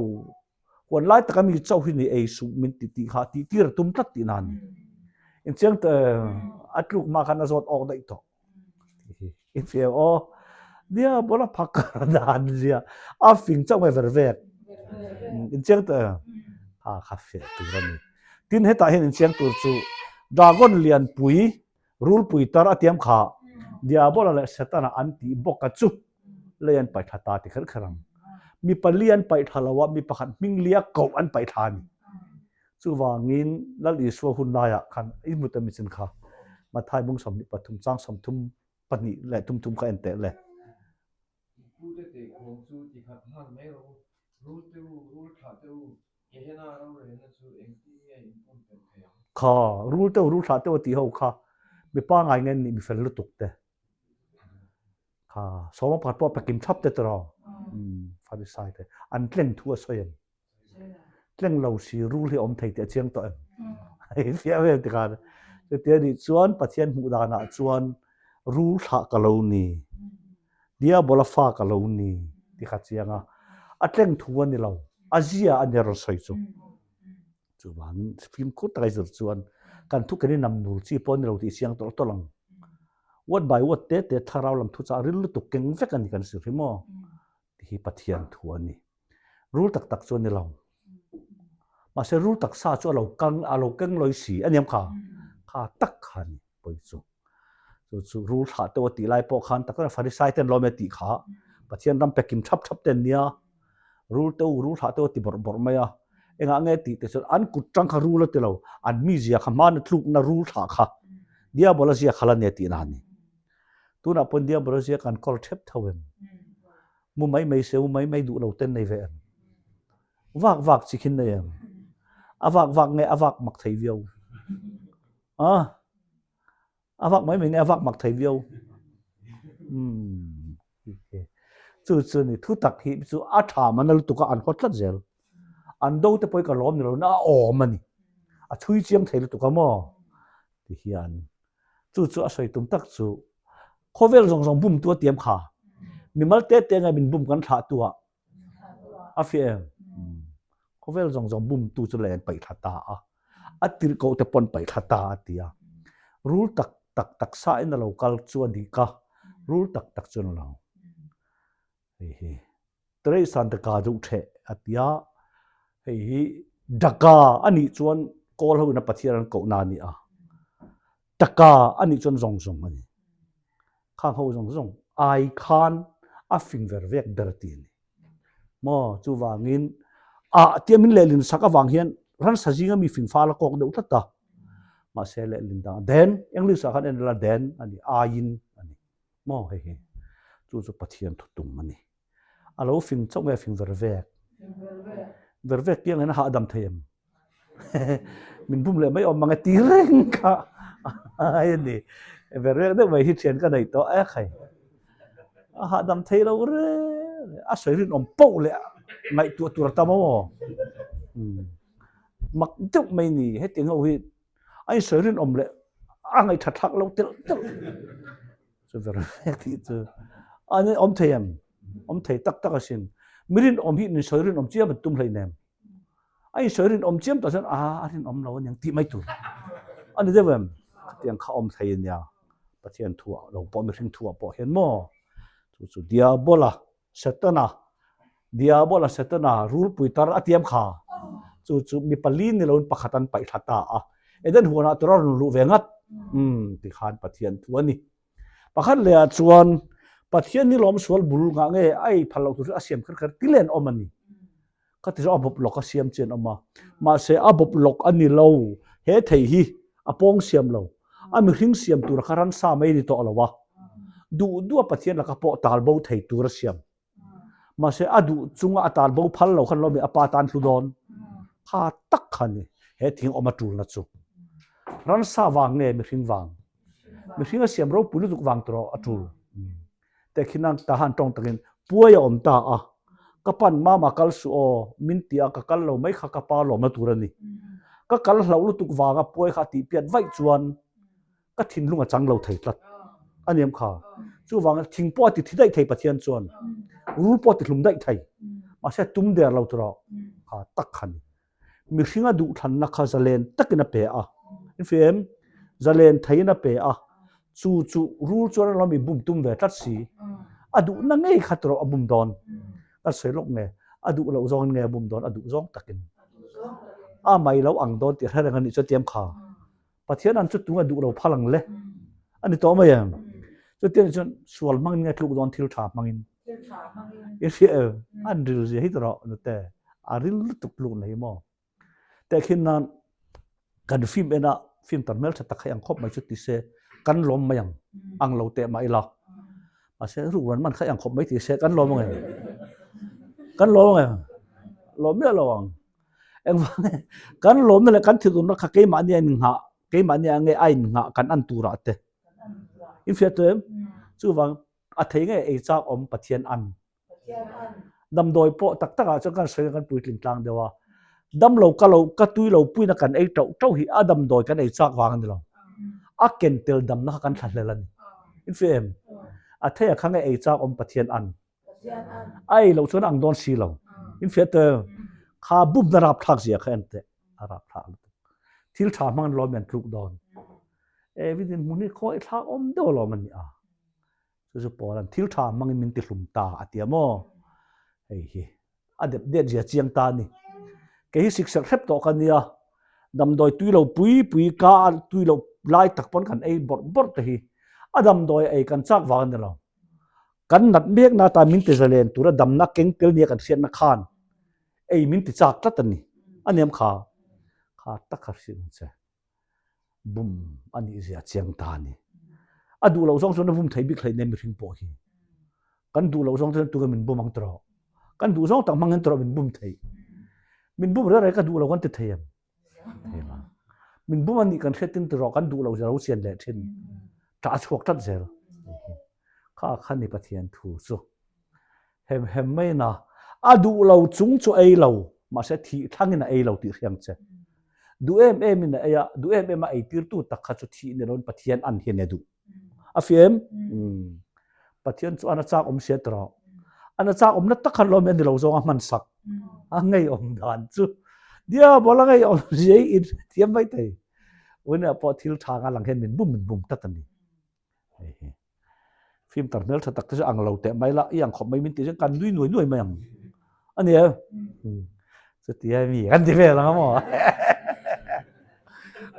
Huan lai taka mi chauh hi ni ei suh min ti tih kha tih tir a tum tlat tihna a ni. Inchiang a tluk hma khan a zawt awk daih tawh. Infiam aw. Nia bola phakar dan zia a fing chauh nge ver vek. Inchiang ta ha kha fiah tur a ni. Tin hetah hian inchiang tur chu dragon lianpui Rulpui tar a tiam kha Diabola leh Setana an tih bawk a chu lei an paih thla ta ti kher kher ang. Mi pali an paih thla lo a, mi pakhat hming lia koh an paih thla a ni. Chuvangin Lal Isua hun laiah khan i hmu ta michin kha Mathai bung 23 chang 32 leh thum thum kha en teh le. Pute teh khawm chu ti khat nghal mai rawh u. Rul te u, rul thlah te u, Gehena rorelna chu engtin nge in pumpelh thei ang? Kha, rul te u, rul thlah te u a tih ho kha mi pangai nge nih mi fel lutuk te. Kha, sawma pakhat pawh a pe kim thap te tiraw? Umm, Farisai te. An tleng thu a sawi em? Tleng lo si rul hi a awm thei tih a chiang tawh em? Hei fiah vel tikhan. Chutia nih chuan Pathian hmuh danah chuan rul thlah ka lo ni. Diabola fa ka lo ni ti kha chiang a, a tleng thu a ni lo, a zia a ni a rawn sawi chu. Chuvangin fimkhur taka i zir chuan. Kan thu ken i nam nur chi pawh a ni lo tih chiang tawlh tawlh ang. Word by word te te thlarau lam thuchah ril lutuk keng vek a ni kan zir hi maw? Ti hi Pathian thu a ni. Rul tak tak chu a ni lo. Mahse rul taksa chu a lo kang a lo keng lawi si a niam kha. Kha tak kha a ni pawi chu. Chu chu rul thlah teuh a tih lai pawh khan tak tak Farisai ten lawm e tih kha Pathian ram pe kim thap thap ten nia rul teuh rul thlah teuh a ti bawrh bawrh mai a. Engah nge tih te chuan an kut tang kha rul a ti lo an mizia kha hmana tlukna rul thlah kha Diabola zia kha la nia tihna a ni. Tunah pawn Diabola zia kan kawl thep tho em? Mu mai mai se mu mai mai duh lo ten nei ve em? Vak vak chi khin nei em? A vak vak nge a vak mak thei viau? A a vak mai mai nge a vak mak thei viau? Hmm. Chu chu ni thu tak hi chu a tha man a lutuk a an haw tlat zel. An do te pawh hi ka lawm ni lo na a awm a ni. A chhui chiang thei lutuk a maw? Ti hian Chu chu a sawi tum tak chu khawvel zawng zawng bumtu a tiam kha. Mimal te te nge min bum kan thlah tu ah a fiah em? Khawvel zawng zawng bumtu chu leh an paih thla ta a. A tirh koh te pawn paih thla ta a ti a. Rul tak tak taksa in a lo kal chu a dik a, rul tak tak chu an lo. Hei hi Teresan Daka duh theh a ti a, hei hi Daka a nih chuan Kawl ho ina Pathian an kohna a ni a, Taka a nih chuan zawng zawng a ni. Khang ho zawng zawng ai khan a fing ver vek ber ti a ni. Maw chuvangin a tia min lehlin sak avang hian ransa zinga mi fing fal a kawk deuh tlat a, mahse lehlin dang then English ah khan en ila then a ni aiin a ni. Maw hei hi chu chu Pathian thu tum a ni. A lo fing chauh nge fing ver vek? Ver vek piang hian a hahdam thei em? Min bum leh mai awm mang e ti reng kha ai a ni. Ver vek deuh mai hi thian ka nei tawh e khai. A hahdam thei lo reng a sawi rinawm poh leh ngaihtuah tur a tam aw. Mak deuh mai ni hetiang ho hi A insawi rinawm leh a ngaihṭha thlak lo telh telh. Chu ver vek tih chu an awm thei em? Awm thei tak tak asin. Mi rinawm hi insawi rinawm chiam an tum hleinem. A insawi rinawm chiam tawh chuan a a rinawm lo aniang tih mai tur. A ni deuh em? Khatiang kha awm thei ania. Pathian thuah lo pawh mihring thuah pawh hian maw? Chu chu Diabola Setana, Diabola Setana rulpui tar a tiam kha. Chu chu mi pali ni loin pakhat an paih thla ta a. Eden huanah tur a rawn luh ve ngat. Umm ti khan Pathian thu a ni. Pakhat lehah chuan Pathian ni lawm sual bul ngah nge a ei phal loh tur chu a siam kher kher ti len awm a ni. Ka ti chu a bawp lawk a siam chian awm a. Mahse a bawp lawk a ni lo. He thei hi a pawng siam lo. A mihring siam tura kha ransa mai a ni tawh lo a. Duh duh a Pathian laka pawh tal bo thei tur a siam. Mahse a duh chunga a tal bo phal lo khan lo mi a pa tan hlu dawn. Kha tak kha ni he thing awm a tulna chu. Ransa vang nge mihring vang? Mihring a siam ropui lutuk vang tawh a tul. Tehkhin a ta han tawng takin puai a awm ta a, ka pan mama kal suh aw, min ti a ka kal lo mai kha ka pa lawmna tur a ni. Ka kal hlauh lutuk vanga puai kha a tih piat vaih chuan ka thinlung a chang lo thei tlat a ni em kha. Chuvangin thing pawh a ti thi daih thei Pathian chuan, rul pawh a ti hlum daih thei, mahse a tum der lo tur a kha tak kha a ni. Mihring a duhthlanna kha zalen takin a pe a, infem zalen theiin a pe a, chu chu rul chuan a lo mi bum tum ve tlat si. A duhna ngei kha tawrh a bum dawn. Kan sawi lawk nge, a duh loh zawngin nge a bum dawn, a duh zawng takin. A mai lo ang dawn tih hre reng a nih chu a tiam kha. Pathian an chu tunga duh lo phal ang le. A ni tawh mai em? Chutiang nih chuan sual hmangin nge tluk dawn thil tha hmangin. I hria em? An ril zia hi tawrh nute. A ril lutuk tluk nei maw? Tehkhin nan kan film ena film tar hmel tha tak hei ang khawp mai chu ti se kan lawm mai ang ang lo teh mah ila. Mahse ruk ran man kha ang khawp mai ti se kan lawm ang em? Kan lawm ang em? Lawm miah lo ang. Engvang nge kan lawmna leh kan thilurna kha keimahni a innghah, keimahni a nge a innghah kan an turah te. In hriat tu em? Chuvang a thei nge ei chak awm Pathian an. Damdawi pawh tak takah chuan kan sawi kan puitling tlang deuh a. Damlo ka lo ka tui lo puina kan ei tauh tauh hi a damdawi kan ei chak vang a ni lo. A ken tel damna kha kan thlahlel a ni. In hria em? A thei a kha nge ei chak awm Pathian an. A ei loh chuan a ang dawn si lo. In hriat teh kha bumna rapthlak zia kha en teh a rapthlak lutuk. Thil tha hmang an lawm i an tluk dawn. Evi dinhmun hi khawi thlak awm deuh alawm a ni a. Chu chu Paula'n thil tha hmangin min tihlum ta a ti a maw? Hei hi a dep det zia chiang ta a ni. Kei hi sikserh hrep tawh ka nia, damdawi tui lo pui pui ka a tui loh lai tak pawn kan ei bawrh bawrh te hi a damdawi ei kan chak vang a ni lo. Kan nat mekna atan min ti zalen tura damna keng tel nia kan hriatna khan ei min ti chak tlat a ni. A niam kha kha tak kha hrilh ang che. Bum a nih zia chiang ta a ni. A duh loh zawng chuan a bum thei bik hleinem mihring pawh hi. Kan duh loh zawng chuan tunge min bum ang tawh. Kan duh zawng tak hmangin tawh min bum thei. Min bum reng reng ka duh lo kan ti thei em? Thei lo. Min bum a nih kan hriat tin tawh kan duh lo zia lo chian leh thin. Tah a chhuak tlat zel. Kha kha ni Pathian thu chu. Hem hem mai na, a duh lo chung chu ei lo, mahse thih thlangin a ei lo tih hriang che. Duh em em in a ei a, duh em em a ei tirtu tak kha chu thih ni loin Pathian an hian e duh. A fi em? Umm. Pathian chu an a chak awm sia tawh. An a chak awmna tak khan lawm i a ni lo zawng a hman sak. A ngeiawm dan chu diabol a ngeiawm zia i in hrethiam mai thei. Uinah pawh thil tha nga lang hian min bum min bum tlat a ni. Hei hi. Film tar hmel tha tak te chu ang lo teh mai la, i ang khawp mai min tih chuan kan nui nuai nuai mai ang. A ni em? Chutia mi kan ti vel ang a maw?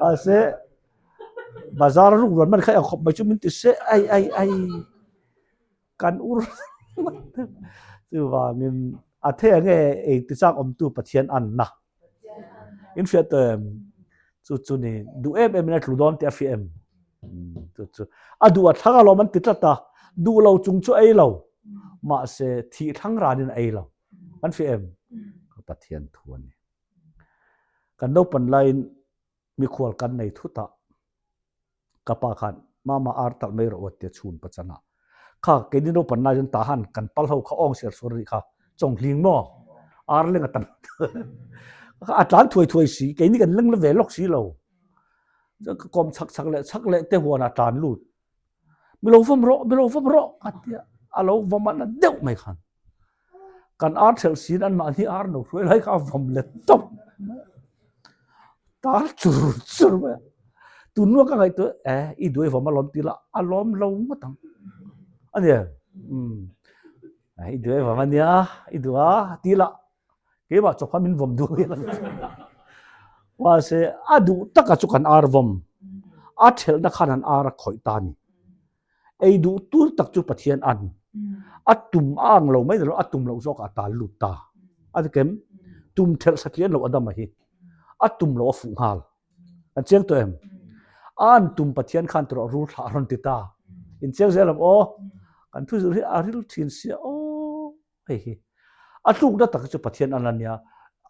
Mahse, bazar ruk ruan man kha i ang khawp mai chu min ti se, ai ai ai, kan ur chuvangin a thei ang e ei ti chak awmtu Pathian anna. In hriat tawh em? Chu chu ni, duh em em in a tlu dawn tih a hria em? Chu chu a duh a thlang alawm an ti tlat a, duh lo chung chu ei lo, mahse thih thlang ranin a ei lo. Kan hria em? Ka Pathian thu a ni. Kan naupan laiin mikhual kan nei thut a, Ka pa khan mama ar talh mai rawh u a ti a chhun pachan a. Kha keini naupan lai chuan tah han kan pal ho kha awng ser suar rih kha chawnghling maw ar leng a tam a tlan thuai thuai si keini kan leng la ve lawk si lo. Chuan ka kawm chhak chhak leh chhak leh te huan ah tlan lut. Mi lo vawm rawh mi lo vawm rawh a ti a, a lo vawm a na deuh mai khan. Kan ar thelh sin an mahni ar no hruai lai kha a vawm let tawp mai a, tar chur chur mai a. Tun hnuah ka ngaihtuah e i duai vawm a lawm ti la a lawm lo ngawt ang a ni em? Umm i duai vawm a nia i duh a ti la keimah chawp kha min vawm duh hian a ni. Mahse a duh taka chu kan ar vawm a thelhna khan an ar a khawih ta a ni. Ei duh tur tak chu Pathian an a tum a ang lo mai ni lo, a tum loh zawkah a tal lut ta. A ti kem? Tum thelh satlian loh a dam a hi. A tum loh a fuh nghal. Kan chiang tawh em? A an tum Pathian khan tawrh rul thlah a rawn ti ta. In chiang zel ang aw. Kan thu zir hi a ril thin sia aw. Hei hi a tlukna tak hi chu Pathian an la nia,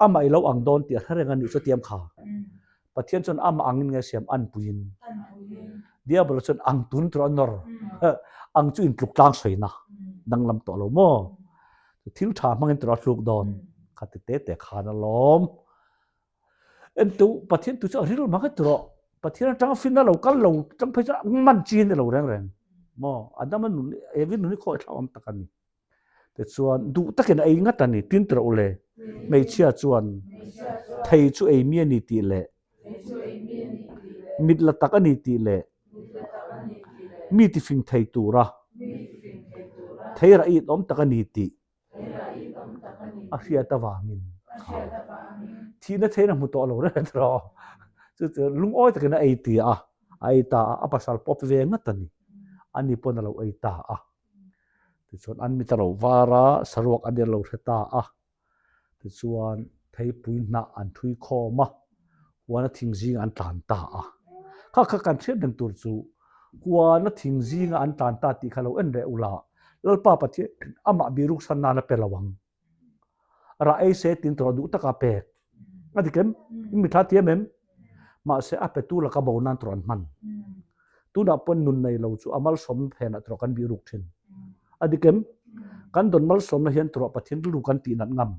amah i lo ang dawn tih a hre reng a nih chu tiam kha. Pathian chuan amah angin nge siam anpuiin. Diabolo chuan ang tun tur a nawr. Ang chu intluk tlang sawiina danglam tawh lo maw? Thil tha hmangin tur a tluk dawn. Kha ti te te khan alawm. Entu Pathian tu chu a ril mang e tawh. Pathian atanga finna lo kal lo tang phei chuan man chi a ni lo reng reng. Maw? Adama nun Evi nun hi khawi thlak awm tak a ni. Tichuan, duh takin a ei ngat a ni, tin tawh u le. Hmeichhia chuan, Thei chu ei mi a ni tih leh, mit la tak a ni tih leh, mi tifing thei tura thei rah it awm tak a ni tih a hriat avangin kha thihna theiin a hmu tawh lo reng tawh. Chu chu lungawi takin a ei ti a, a ei ta a, a pasal pawp ve ngat a ni. Ani pawn a lo ei ta a. Tichuan an mit a lo var a, saruak a ner lo hre ta a. Tichuan theipui hnah an thui khawm a, huana thing zingah an tlan ta a. Kha kha kan hriat reng tur chu huana thing zingah an tlan ta tih kha lo en reh ula, Lalpa Pathian amah biruk san nan a pe lo ang. Rah ei se tin tawh duh taka pek. A dik em? In mitthla thiam em? Mahse a petu laka bo nan tawh an hman. Tunah pawn nun nei lo chu a malsawmna phenah tawh kan bih ruk thin. A dik em? Kan dawn malsawmna hian tawh Pathian rilru kan tih nat ngam.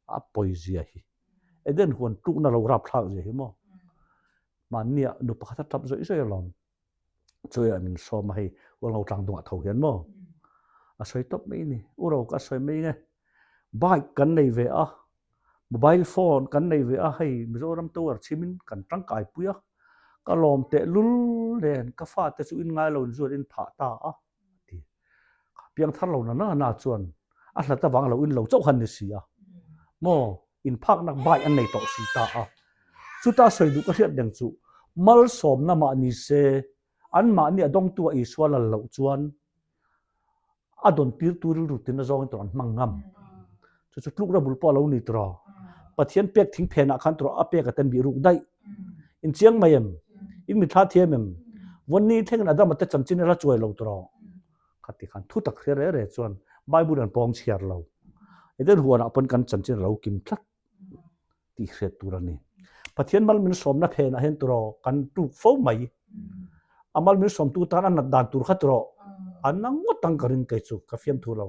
A pawi zia hi. Eden huan tlukna lo rapthlak zia hi maw? Mahniah nu pakhat a tap zawih zawih alawm. Chuaiah min sawm a hei Ualngo tlang dungah tho hian maw a sawi tawp mai ni. U ro ka sawi mai nge bike kan nei ve a. Mobile phone kan nei ve a, hei Mizoram tower chhimin kan tangkai pui a, ka lawm teh lul nen ka fate chu in ngai lo in zuat in phah ta a, a ti. Piang thar lo na na na chuan a hlat avang lo in lo chauh han ni si a, maw inphaknak bai an nei tawh si ta a. Chuta sawi duh ka hriat reng chu malsawmna mah ni se anmahni a dawngtu a Isua lal loh chuan a dawn tirtu rilru tin a zawngin tur an hmang ngam. Chu chu tlukna bul pawh a lo ni tawh. Pathian pek thing phenah khan tawh a pek a ten bih ruk daih. In chiang mai em? In mitthla thiam em? Vawnni thlengin Adama te chanchin a la chuai lo tawh. Khati khan thu tak hria re re chuan Bible an pawng chhiar lo. Eden huanah pawn kan chanchin a lo kim tlat tih hriat tur a ni. Pathian mal min sawmna phenah hian tawh kan tuk fo mai. A mal min sawmtu tan a nat dan tur kha tawh an na ngawt ang ka ring kei chu ka fiamthu lo.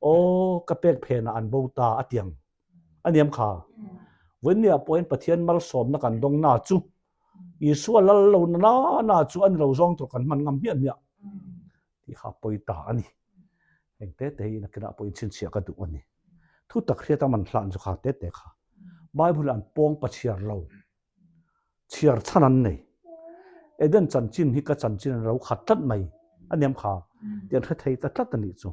Aw ka pek phenah an bo ta a tiang a niam kha. Vawinia pawhin Pathian malsawmna kan dawng na chu Isua lal lo na na na chu a ni lo zawng tur kan hman ngam hmiah hmiah tih kha pawi ta a ni. Heng te te hi nakinah pawhin chhinchhiah ka duh a ni. Thu tak hriat a man hlan chu kha te te kha. Bible an pawng pa chhiar lo. Chhiar chhan an nei. Eden chanchin hi ka chanchin an lo khat tlat mai a niam kha tih an hre thei ta tlat a nih chu.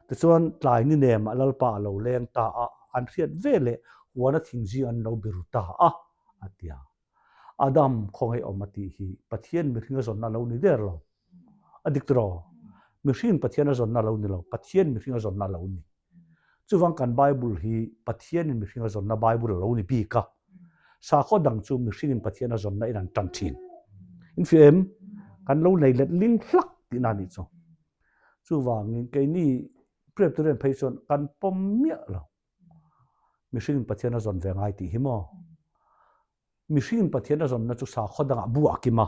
Tichuan tlai ni nemah Lalpa a lo leng ta a, an hriat ve leh huana thingzing an lo biru ta a, a ti a. Adam khawngaih awm a tih hi Pathian mihring a zawnna a lo ni der lo. A dik tiraw? Mihring Pathian a zawnna a lo ni lo, Pathian mihring a zawnna a lo ni. Chuvang kan Bible hi Pathianin mihring a zawnna Bible a lo ni bik a. Sakhaw dang chu mihringin Pathian a zawnna in an tan thin. In fiah em? Kan lo nei let ling hlak tihna a nih chu. Chuvangin keini Presbyterian phei chuan kan pawm miah lo. Mihringin Pathian a zawn ve ngai tih hi maw? Mihringin Pathian a zawnna chu sakhaw dangah bu a kim a,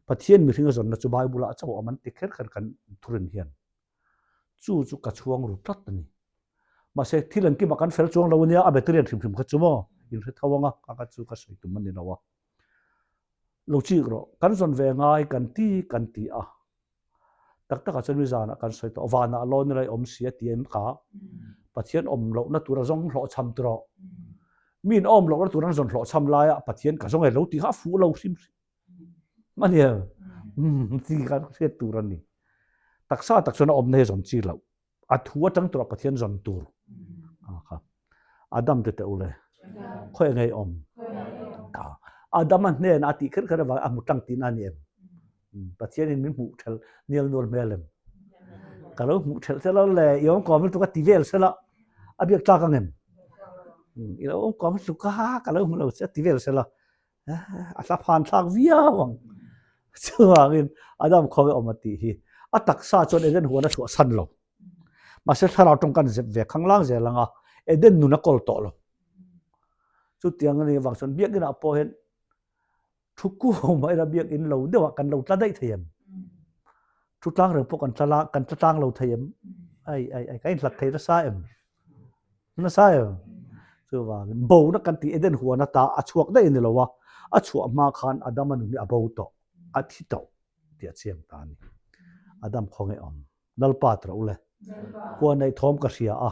Pathian mihring a zawnna chu Bible-ah chauh a awm an ti kher kher kan thurin hian. Chu chu ka chhuang ru tlat a ni. Mahse, thil an kimah kan fel chuang lo a nia, a betarian hrim hrim kha chu maw? In hre tho ang a, ka chu ka sawi tum a ni lo a. Lo chik rawh, kan zawn ve ngai kan ti kan ti a. Tak takah chuan mi zanah kan sawi tawh, vanah lawn ila i awm si a ti em kha. Pathian awm lohna tura zawng hlawhchham ti rawh. Miin awm lohna tur an zawn hlawhchham laia Pathian ka zawng e lo tih kha a fuh lo hrim hrim. A ni em? Ti kha hriat tur a ni. Taksa tak chuan a awmna hi zawn chi loh. A thu atang tura Pathian zawn tur. A kha. Adam te teh u le. Khawi ngei awm. Adam a hnen a tih kher kher avang a hmu tlang tihna a ni em? Pathian in min hmuh ṭhel nial nual hmel em? Ka lo hmuh ṭhelh sela le i awm kawm lutuk a ti vel sela a biak tlak ang em? I lo awm kawm lutuk a ka lo hmu lo che a ti vel sela a hla phan thlak viau ang. Chuvangin Adam khawnge awm a tih hi a taksa chuan Eden huan a chhuah san lo. Mahse thlarau tawng kan zep ve khanglang zel ang a, Eden nun a kawl tawh lo. Chutiang a nih avang chuan biakinah pawh hian thu kuau mah ila biakin lo deuhah kan lo tla daih thei em? Thu tlang reng pawh kan tla la kan tla tlang lo thei em? Ai ai ai kan inhlat thei nasa em? Nasa em? Chuvangin bona kan tih Eden huan ata a chhuak daih a ni lo a, a chhuah hma khan Adama nun hi a bo tawh, a thi tawh tih a chiang ta a ni. Adam khawnge awm? Lalpa tawh u le. Huan neih thawm ka hria a.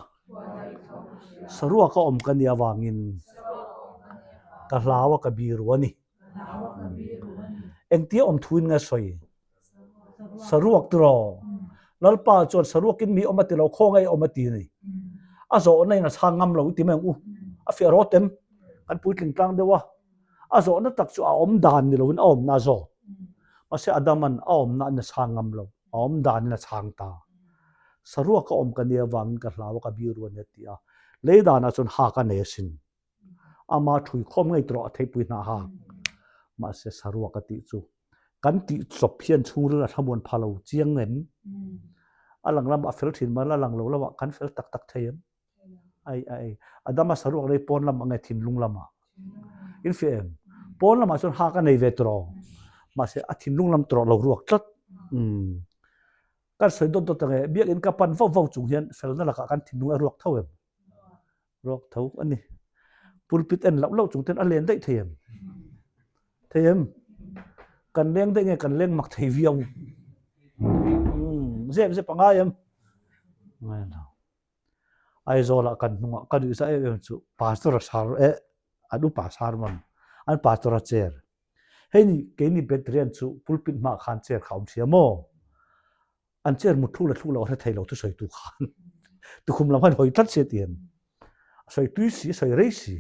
Saruak a awm ka nih avangin ka hlau a ka biru a ni. Engtia awm thuin nge sawi? Saruak tiraw? Lalpa chuan saruakin mi awm a ti lo, khawngaih awm a ti a ni. A zawhna in a chhang ngam lo i ti mai ang u. A fiah rawt em? Kan puitling tlang deuh a. A zawhna tak chu a awm dan ni loin a awmna a zawt. Mahse Adaman a awmna in a chhang ngam lo. A awm danin a chhang ta. Saruak a awm ka nia vangin ka hlau a, ka biru a nia ti a. Lei danah chuan hak a nei asin. Ama thui khawm ngei tawh a theipui hnah hak. Mahse saruak a tih chu kan tih chawp hian chhungril a thlamuan pha lo chiang em? A lang lamah a fel thin mai, a lang lo lamah kan fel tak tak thei em? Ai ai Adama saruak rei pawn lamah nge thinlung lamah? In fiah em? Pawn lamah chuan hak a nei ve tawh mahse a thinlung lam tawh lo ruak tlat. Umm. Kan sawi dawt dawt ange biakin ka pan vauh vauh chung hian felna lakah kan thinlung a ruak tho em? Ruak tho a ni. Pulpit en loh loh chung ten a len daih thei em? Thei em? Kan leng daih nge kan leng mak thei viau? Umm zep zep a ngai em? Ngai lo. Aizawlah kan hnungah ka nuih zah em em chu pastor a sar eh an upa sermon an pastor a chair. Hei ni keini Bedrian chu pulpit hmaah khan chair kha a awm sia maw? An chair mut thluk leh thluk lo a hre thei lo thusawitu khan tukhum lam khan hawi tlat sia ti an a sawi tui si a sawi rei si.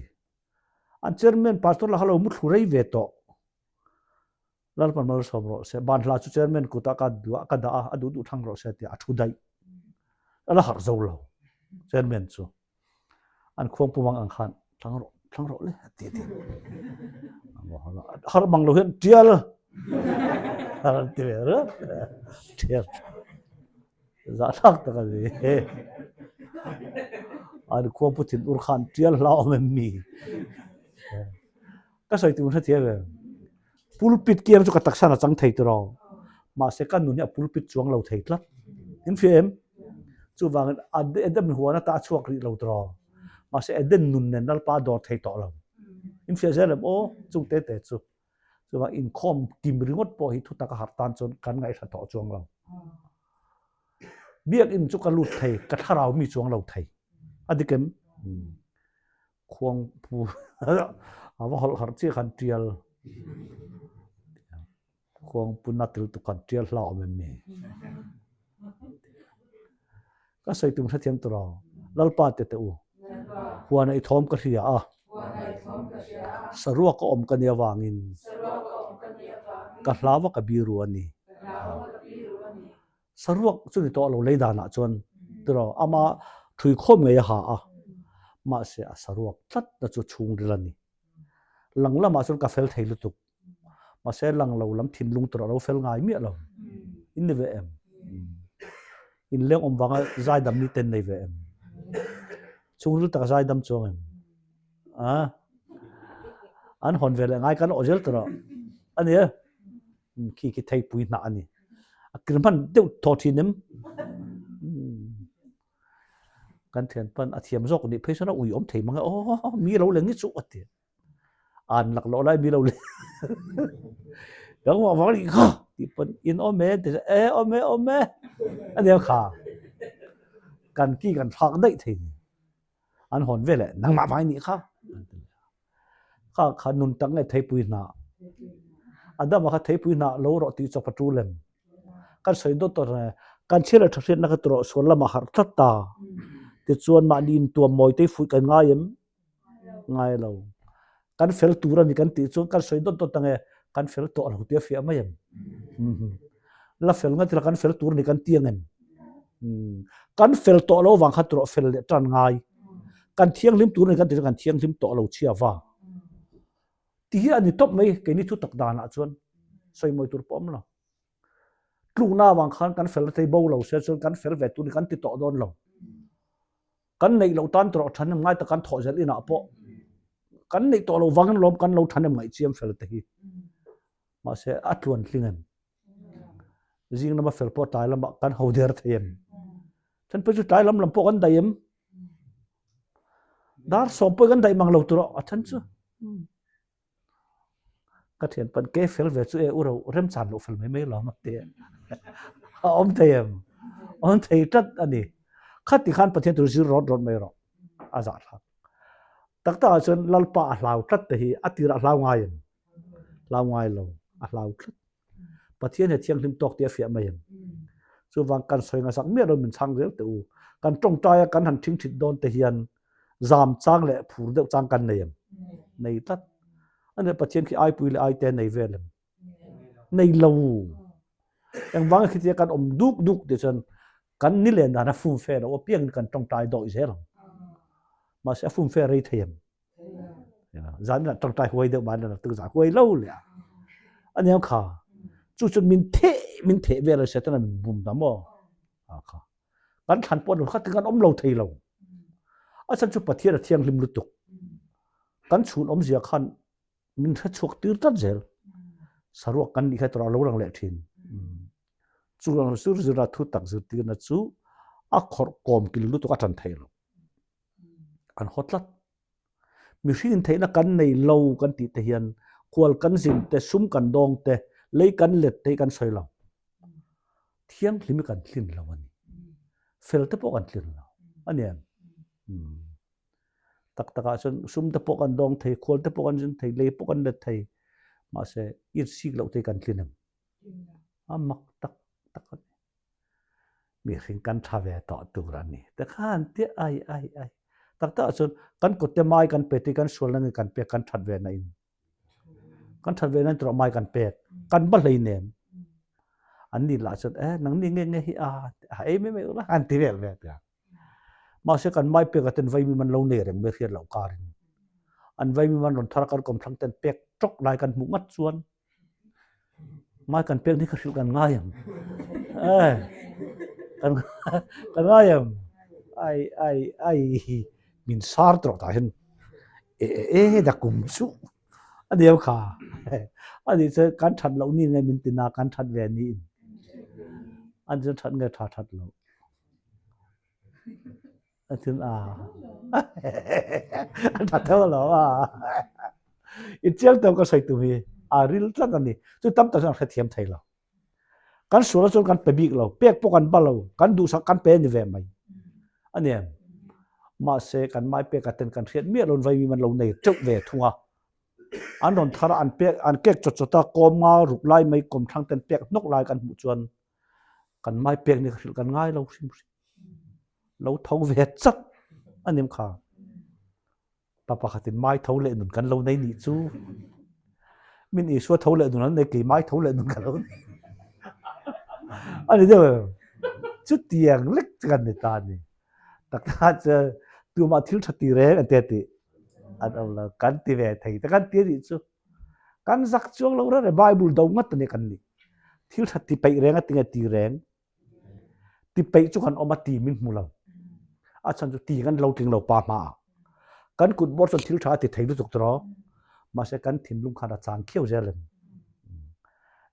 An chairman pastor lah kha lo mu thlu rei ve tawh. Lalpan malsawm rawh se. Banhla chu chairman kutah ka duh a, ka dah a, a duh duh thlang rawh se tiah a thu daih. A la harh zo lo chairman chu. An khuang pumang ang khan thlang rawh, thlang rawh le a ti a ti. Harh mang lo hian tial a ti ve reuh. Tial. Zahthlak tak a ni. An khuang pu thin ur khan tial hla awm em mi. Ka sawi tur hrethiam em? Pulpit kiang chu ka taksa na chang thei tur aw. Mahse ka nun hi a pulpit chuang lo thei tlat. In hria em? Chuvangin Eden huan ata a chhuak rih lo tur aw. Mahse Eden nun nen Lalpa a dawr thei tawh lo. In hria zel em? Aw, chung te te chu. Chuvang inkhawm kim ringawt pawh hi thutak a harh tan chuan kan ngaihhla tawh chuang lo. Biakinn chu ka lut thei, ka thlarau mi chuang lo thei. A dik em? Khuangpu a va hawlh harh chiah khan tial Khuangpu na tel tuk khan tial hla awm em mi? Ka sawi tum hrethiam tur aw. Lalpa te teh u. Huana i thawm ka hria a. Saruak a awm ka nia vangin ka hlau a ka biru a ni. Saruak chu ni tawh lo lei danah chuan tiraw ama thui khawm ngei a ha a, mahse a saruak tlat na chu chhungril a ni. Lang lamah chuan ka fel thei lutuk, mahse lang lo lam thinlung tur a lo fel ngai miah lo. In ni ve em? In leng awm vanga zaidam ni ten nei ve em? Chhungril taka zaidam chuang em? A an hawn ve leh ngai kan awh zel tawh a ni e. Khi khi theipui hnah a ni. A kir hman deuh thaw thin em? Kan thian pan a thiam zawk nih phei chuan a ui awm thei mang e, aw mi lo leng hi chu a ti. An lak loh lai mi lo leng. Kan vang vang nih kha tih pawn in awm e ti e awm e awm e a nia kha. Kan ki kan thlak daih thei ni. An hawn vel e nangmah vang nih kha. Kha kha nun tak nge theipui hnah. Adama kha theipui hnah lo rawh tih chawp a tul em? Kan sawi dawt tawh reng e. Kan chhiat leh tha hriatna kha tawrh sual lamah harh tlat ta. Tichuan mahni intuam mawi te hi fuih kan ngai em? Ngai lo. Kan fel tur a ni kan tih chuan kan sawi dawt dawt ang e, kan fel tawh lo tih a fiah mai em? La fel ngat ila kan fel tur a ni kan ti ang em? Kan fel tawh lo vang kha tawrh fel leh tan ngai. Kan thianghlim tur a ni kan tih chuan kan thianghlim tawh lo chhia va. Ti hi a ni tawp mai keini thu tak danah chuan sawi mawi tur pawh awm lo. Tlukna avang khan kan fel thei bo lo se chuan kan fel ve tur ni kan ti tawh dawn lo. Kan neih loh tan tawrh thanem ngai tak kan thawh zel inah pawh kan neih tawh lo vangin lawm kan lo thanem ngaih chiam fel te hi. Mahse a tluan tling em? Zing lama fel pawh tlai lamah kan ho der thei em? Then pawh chu tlai lam lam pawh kan daih em? Dar sawm pawh kan daih mang lo tur a then chu. Ka thian pan ke fel ve chu e u ro remchan loh fel mai mai lo ang te. A awm thei em? Awm thei tlat a ni. Khati khan Pathian tur zir rawt rawt mai rawh. A zahthlak. Tak takah chuan Lalpa a hlau tlat te hi a tirah hlau ngai em? Hlau ngai lo. A hlau tlat. Pathian he thianghlim tawk tih a fiah mai em? Chuvang kan sawi ngasak miah lo min chhang zel teh u. Kan tawngtai a kan han thingthit dawn te hian zam chang leh phur deuh chang kan nei em? Nei tlat. A nih Pathian khi aipui leh aite nei vel em? Nei lo. Engvanga khitia kan awm duk duk tih chuan kan ni len dan a fumfe lo apiangin kan tawngtai dawih zel ang. Mahse a fumfe rei thei em? Zan inah tawngtai huai deuh mahni tuk zah huai lo le a. Aniang kha chu chu min theh min theh vel a Satan min bum ta maw? A kha. Kan thlan pawh kha ti kan awm lo thei lo. A chhan chu Pathian a thianghlim lutuk. Kan chhun awmzia khan min hre chhuak tir tlat zel. Saruak kan nih kha tura lo lang leh thin. Chu ang zir zira thu tak zirtirna chu a khawrh kawm kil lutuk a tan thei lo. An haw tlat. Mihring theihna kan nei lo kan tih te hian khual kan zin te, sum kan dawng te, lei kan let te hi kan sawi lo. Thianghlim hi kan tlin lo a ni. Fel te pawh kan tlin lo a ni em? Tak takah chuan sum te pawh kan dawng thei, khual te pawh kan zin thei, lei pawh kan let thei. Mahse, insik loh te hi kan tlin em? A mak tak tak a ni. Mihring kan tha ve tawh tur a ni. Te khan tia ai ai ai. Tak takah chuan kan kut te mai kan pe te kan sual nangin kan pek kan that ve na in. Kan that ve na in turah mai kan pek. Kan ba hlei nem. An ni lah chuan eh nang ni nge nge hi a a ei mai mai ula an ti vel ve tia. Mahse kan mai pek aten vaimi man lo nei reng mai hriat loh karin. An vaimi man rawn thar kan kawmthlang ten pek ṭawk lai kan hmuh ngat chuan Mai kan pek ni kha hrilh kan ngai ang. Eh, kan kan ngai ang. Ai ai ai min sar tawh tah hian e e e da kum chu a nia kha. Ani chu kan that loh ni nge min tina kan that ve ni in. An chu that nge tha that lo. A thin a a tha tho lo a i chiang tawk ka sawi tum hi a ril tlat a ni chu tam tak chuan an hrethiam thei lo kan sual chuan kan pe bik lo pek pawh kan ba lo kan duhsak kan pe ni ve mai a ni em mahse kan mai pek aten kan hriat miah lo vai mi man lo nei teuh ve thung a an rawn thar an pek an kek chawt chawt a kawm nga ruk lai mai kawm thlang ten pek hnawk lai kan hmuh chuan kan mai pek ni ka hrilh kan ngai lo hrim hrim lo tho ve chat a nim kha. Pa pakhatin mai tho leh nun kan lo nei nih chu. Min Isua tho leh nun an nei kei mai tho leh nun ka lo nei. A ni deuh em? Chutiang lek chu kan ni ta a ni. Tak tak chu tumah thil tha ti reng an ti a tih an awm lo. Kan ti ve thei te kan ti a nih chu. Kan zak chuang lo reng reng Bible do ngat a ni kan nih. Thil tha ti peih reng a ti nge ti reng. Ti peih chu kan awm a ti min hmu lo. A chhan chu ti kan lo tling lo pa hma ah. Kan kut bawr chuan thil tha a ti thei lutuk tawh. Mahse kan thinlung khan a chang khiau zel em.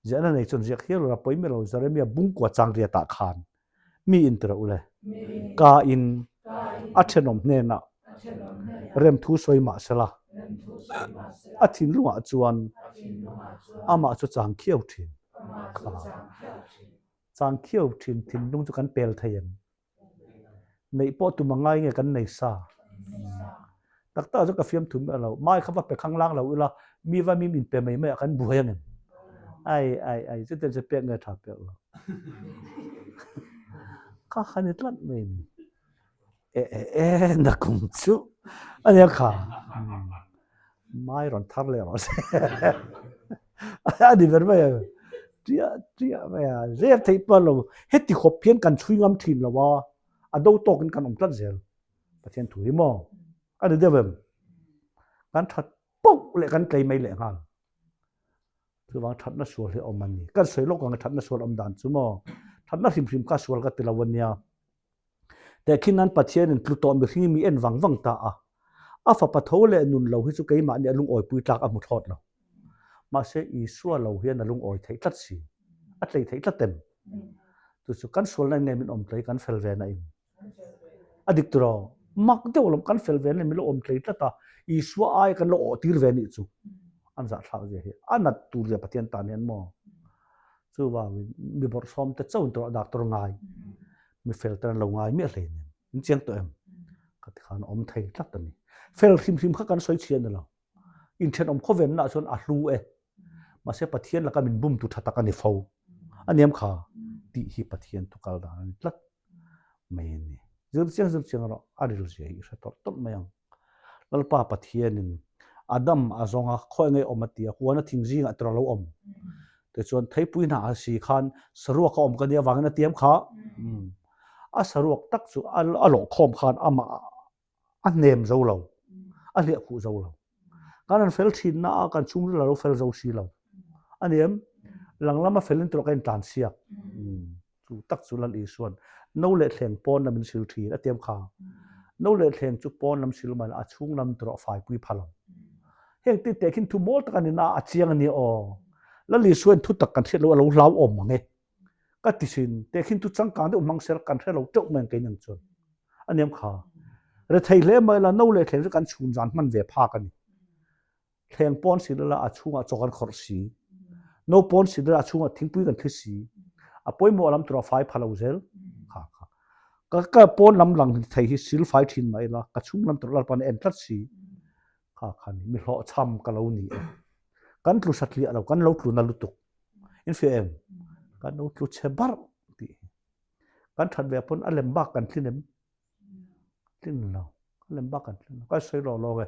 Ziahna nei chuan ziak hial ula pawi miah lo Jeremia bungkua chang riat ah khan mi in ti rawh ule. Ka in a thenawm hnenah remthu sawi mah sela a thinlung ah chuan amah chu chang khiau thin. Changkhiau thin thinlung chu kan pel thei em? Neih pawh tum a ngai nge kan nei sa? Tak tak chu ka fiam thum miah lo. Mai kha va pe khang lang lo ila, mi va mi min pe mai mai ah kan buai ang em? Ai ai ai, chutiang chu pek nge tha pek lo. Kha kha ni tlat mai ni. E e e na kum chu a nia kha. Mai rawn thar leh rawh se. A ni ber mai a. Tia tia mai a. Zep theih pawh lo. Heti khawp hian kan chhui ngam thin lo a. A do tawkin kan awm tlat zel. Pathian thu hi maw? A ni deuh em? Kan that poh leh kan tlei mai leh nghal. Chuvang thatna sual hi awm a ni. Kan sawi lawk ang thatna sual awm dan chu maw? Thatna hrim hrim kha sual ka ti lo a nia. Tehkhin nan Pathianin tlu tawh mihring mi en vang vang ta a. A fapa tho leh nun lo hi chu keimahni a lungawipui tlak a hmu thlawt lo. Mahse Isua lo hian a lungawi theih tlat si. A tlei theih tlat em? Chu chu kan sualna in nge min awm tlei kan fel ve na in. A dik tiraw? Mak deuh alawm kan fel ve na in min lo awm tlei tlat a, Isua aia kan lo awh tir ve nih chu. An zahthlak zia hi a nat tur zia Pathian tan hian maw? Chuvangin mi bawrhsawm te chauhin tawrh doctor ngai, mi fel ten an lo ngai miah hlei nem. In chiang tawh em? Ka ti khan awm thei tlat a ni. Fel hrim hrim kha kan sawi chhia ni lo. Inthenawm khawvenna ah chuan a hlu e. Mahse Pathian laka min bumtu tha tak a ni fo. A niam kha tih hi Pathian thu kal dan a ni tlat mai a ni. Zir chiang zir chiang erawh a ril zia hi i hre tawlh tawlh mai ang. Lalpa Pathianin Adam a zawng a, khawi nge awm a ti a, huana thing zingah tura lo awm. Tichuan theipui hna a si khan saruak a awm ka nia avangin a tiam kha. A saruak tak chu a lawh khawm khan amah a hnem zo lo, a hliah khuh zo lo. Kan han fel thin na a, kan chhungril a lo fel zo si lo. A ni em? Lang lama felin turah ka intlan siak. Chu tak chu Lal Isuan no leh thleng pawn lam in sil thin a tiam kha. No leh thleng chu pawn lam sil mai la a chhung lam turah faipui pha lo. Heng ti teh khin thu mawl tak a ni na a chiang a nia aw. Lal Isuan thu tak kan hriat lo a lo hlau awm mang e. Ka ti thin teh khin thu changkang deuh hmang sel kan hre lo teuh mai ang kei nang chuan. A niam kha. Rethei hle mai la no leh thleng chu kan chhun zan hman ve phak a ni. Thleng pawn si la a chhungah chaw kan khawrh si. No pawn si la a chhungah thingpui kan thli si. A pawimawh lam tur a fai pha lo zel. Kha kha. Ka ka pawn lam lang thei hi sil fai thin mah ila, ka chhung lam tur Lalpan a en tlat si. Kha kha ni, mi hlawhchham ka lo ni e. Kan tlu satliah lo, kan lo tlu na lutuk. In hria em? Kan lo tlu chhe barh tih hi. Kan that ve pawn a lem bak kan tlin em? Tlin lo. A lem bak kan tlin lo. Ka sawi lawk lawk e.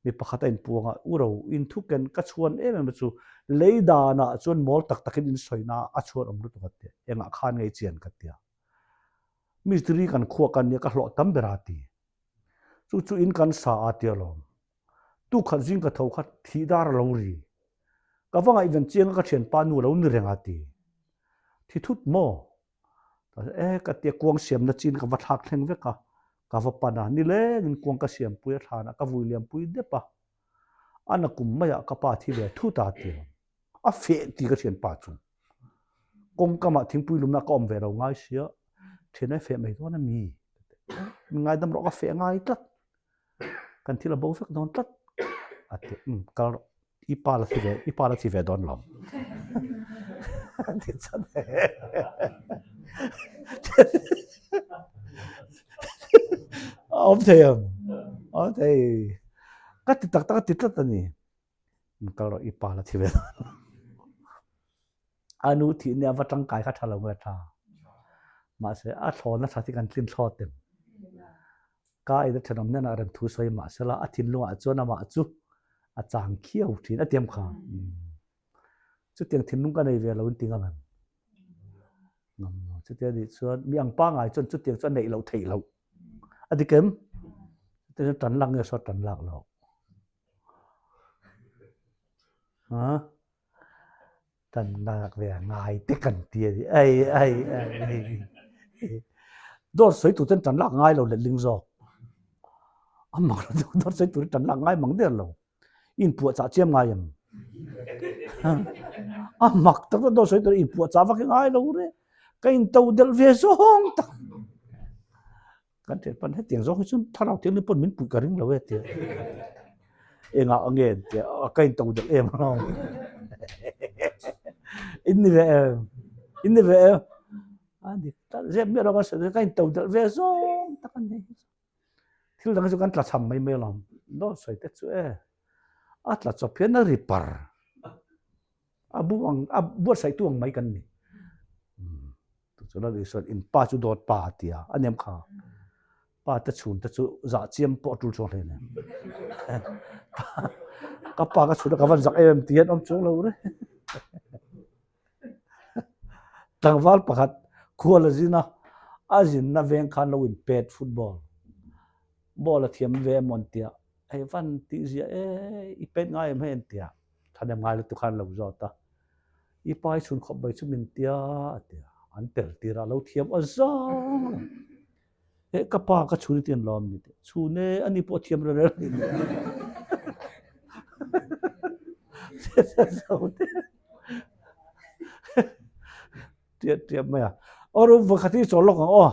Mi pakhat a inpuang a, u ro, inthuken ka chhuan em em chu lei danah chuan mawl tak takin insawina a chhuan awm lutuk a tia. Engah khan ngei chian ka tia. Mistiri kan khuah kan nia ka hlawh tam ber a ti. Chu chu in kan sa a tia lawm. Tukhat zing ka tho kha thih dar a lo ri. Ka va ngaihven chiang a ka thianpa nu a lo ni reng a ti. Thi thut maw? E ka tia kuang siamna chin ka va thlak thleng vek a, ka va pan a, nilengin kuang ka siampui a thlanah ka vui liampui dep a. A na kum maiah ka pa thi ve thut a ti lawm. A feh ti ka thianpa chu. Kawngkamah thingpui lumna ka awm ve lo ngai sia, thian ai feh mai dawn a mi? Min ngaidam rawh ka feh ngai tlat. Kan thil a bo vek dawn tlat. A ti, um, kal rawh. I pa la thi ve, i pa la thi ve dawn lo. Ti chan. Awm thei ang. Awm thei. Ka ti tak tak a ti tlat a ni. Kal rawh, i pa la thi ve dawn lo. A nu thih nia va tangkai kha tha lo nge tha. Mahse a thlawna tha hi kan tlin thlawt em. Ka in a thenawm hnenah rem thu sawi mahsela a thinlungah chuan amah chu a chang khiau thin a tiam kha. Chutiang thinlung ka nei ve lo in ti ngam em? Ngam lo. Chutia nih chuan mi ang pangai chuan chutiang chu a neih loh theih loh. A dik em? Chutiang chuan tan lak nge saw tan lak loh. Ha? Kan lak ve a ngai te kan ti a ni. Ei ei ei. Dawt sawi tur ten tan lak ngai lo letling zawk. A mak lo deuh dawt sawi tur tan lak ngai mang der lo. Inpuah chah chiam ngai em? A mak tak tak dawt sawi tur inpuah chah vak hi ngai lo re. Ka in to delh ve zawng tak. Kan ṭhian pan hetiang zawng hi chuan thlarau thianghlim pawn min puih ka ring lo e tia. Engah ange an tia, ka in to delh em alawm. In ni ve em? In ni ve em? A dik tak zep miah lo kan sawi ka in to delh ve zawng tak a ni. Thil dang hi chu kan tla cham mai mai alawm. Dawt sawi te chu e, a tla chawp hian a ri par. A bu ang, a buatsaihtu ang mai kan ni. Chu Lal Isuan in pa chu dawt pa a ti a, a nem kha. Pa te chhun te chu zah chiam pawh a tul chuang hle nen. Ka pa ka chhun a ka van zak em em ti hian awm chuang lo re. Tlangval pakhat khual a zin a, a zinna veng khan lo in pet football. Ball a thiam ve emaw an tia, hei van tih zia e, i pet ngai em hei an tia. Thahnem ngai lutuk khan lo zawt a, I pa i chhun khawp mai chu min tia a ti a, an tel tir a, a lo thiam a zang lo. He ka pa ka chhun i ti an lawm ni tih, chhun e, ani pawh a thiam rel rel ni. Tiat tiat mai a, aw rum vawkhat hi chawl lawk ang aw.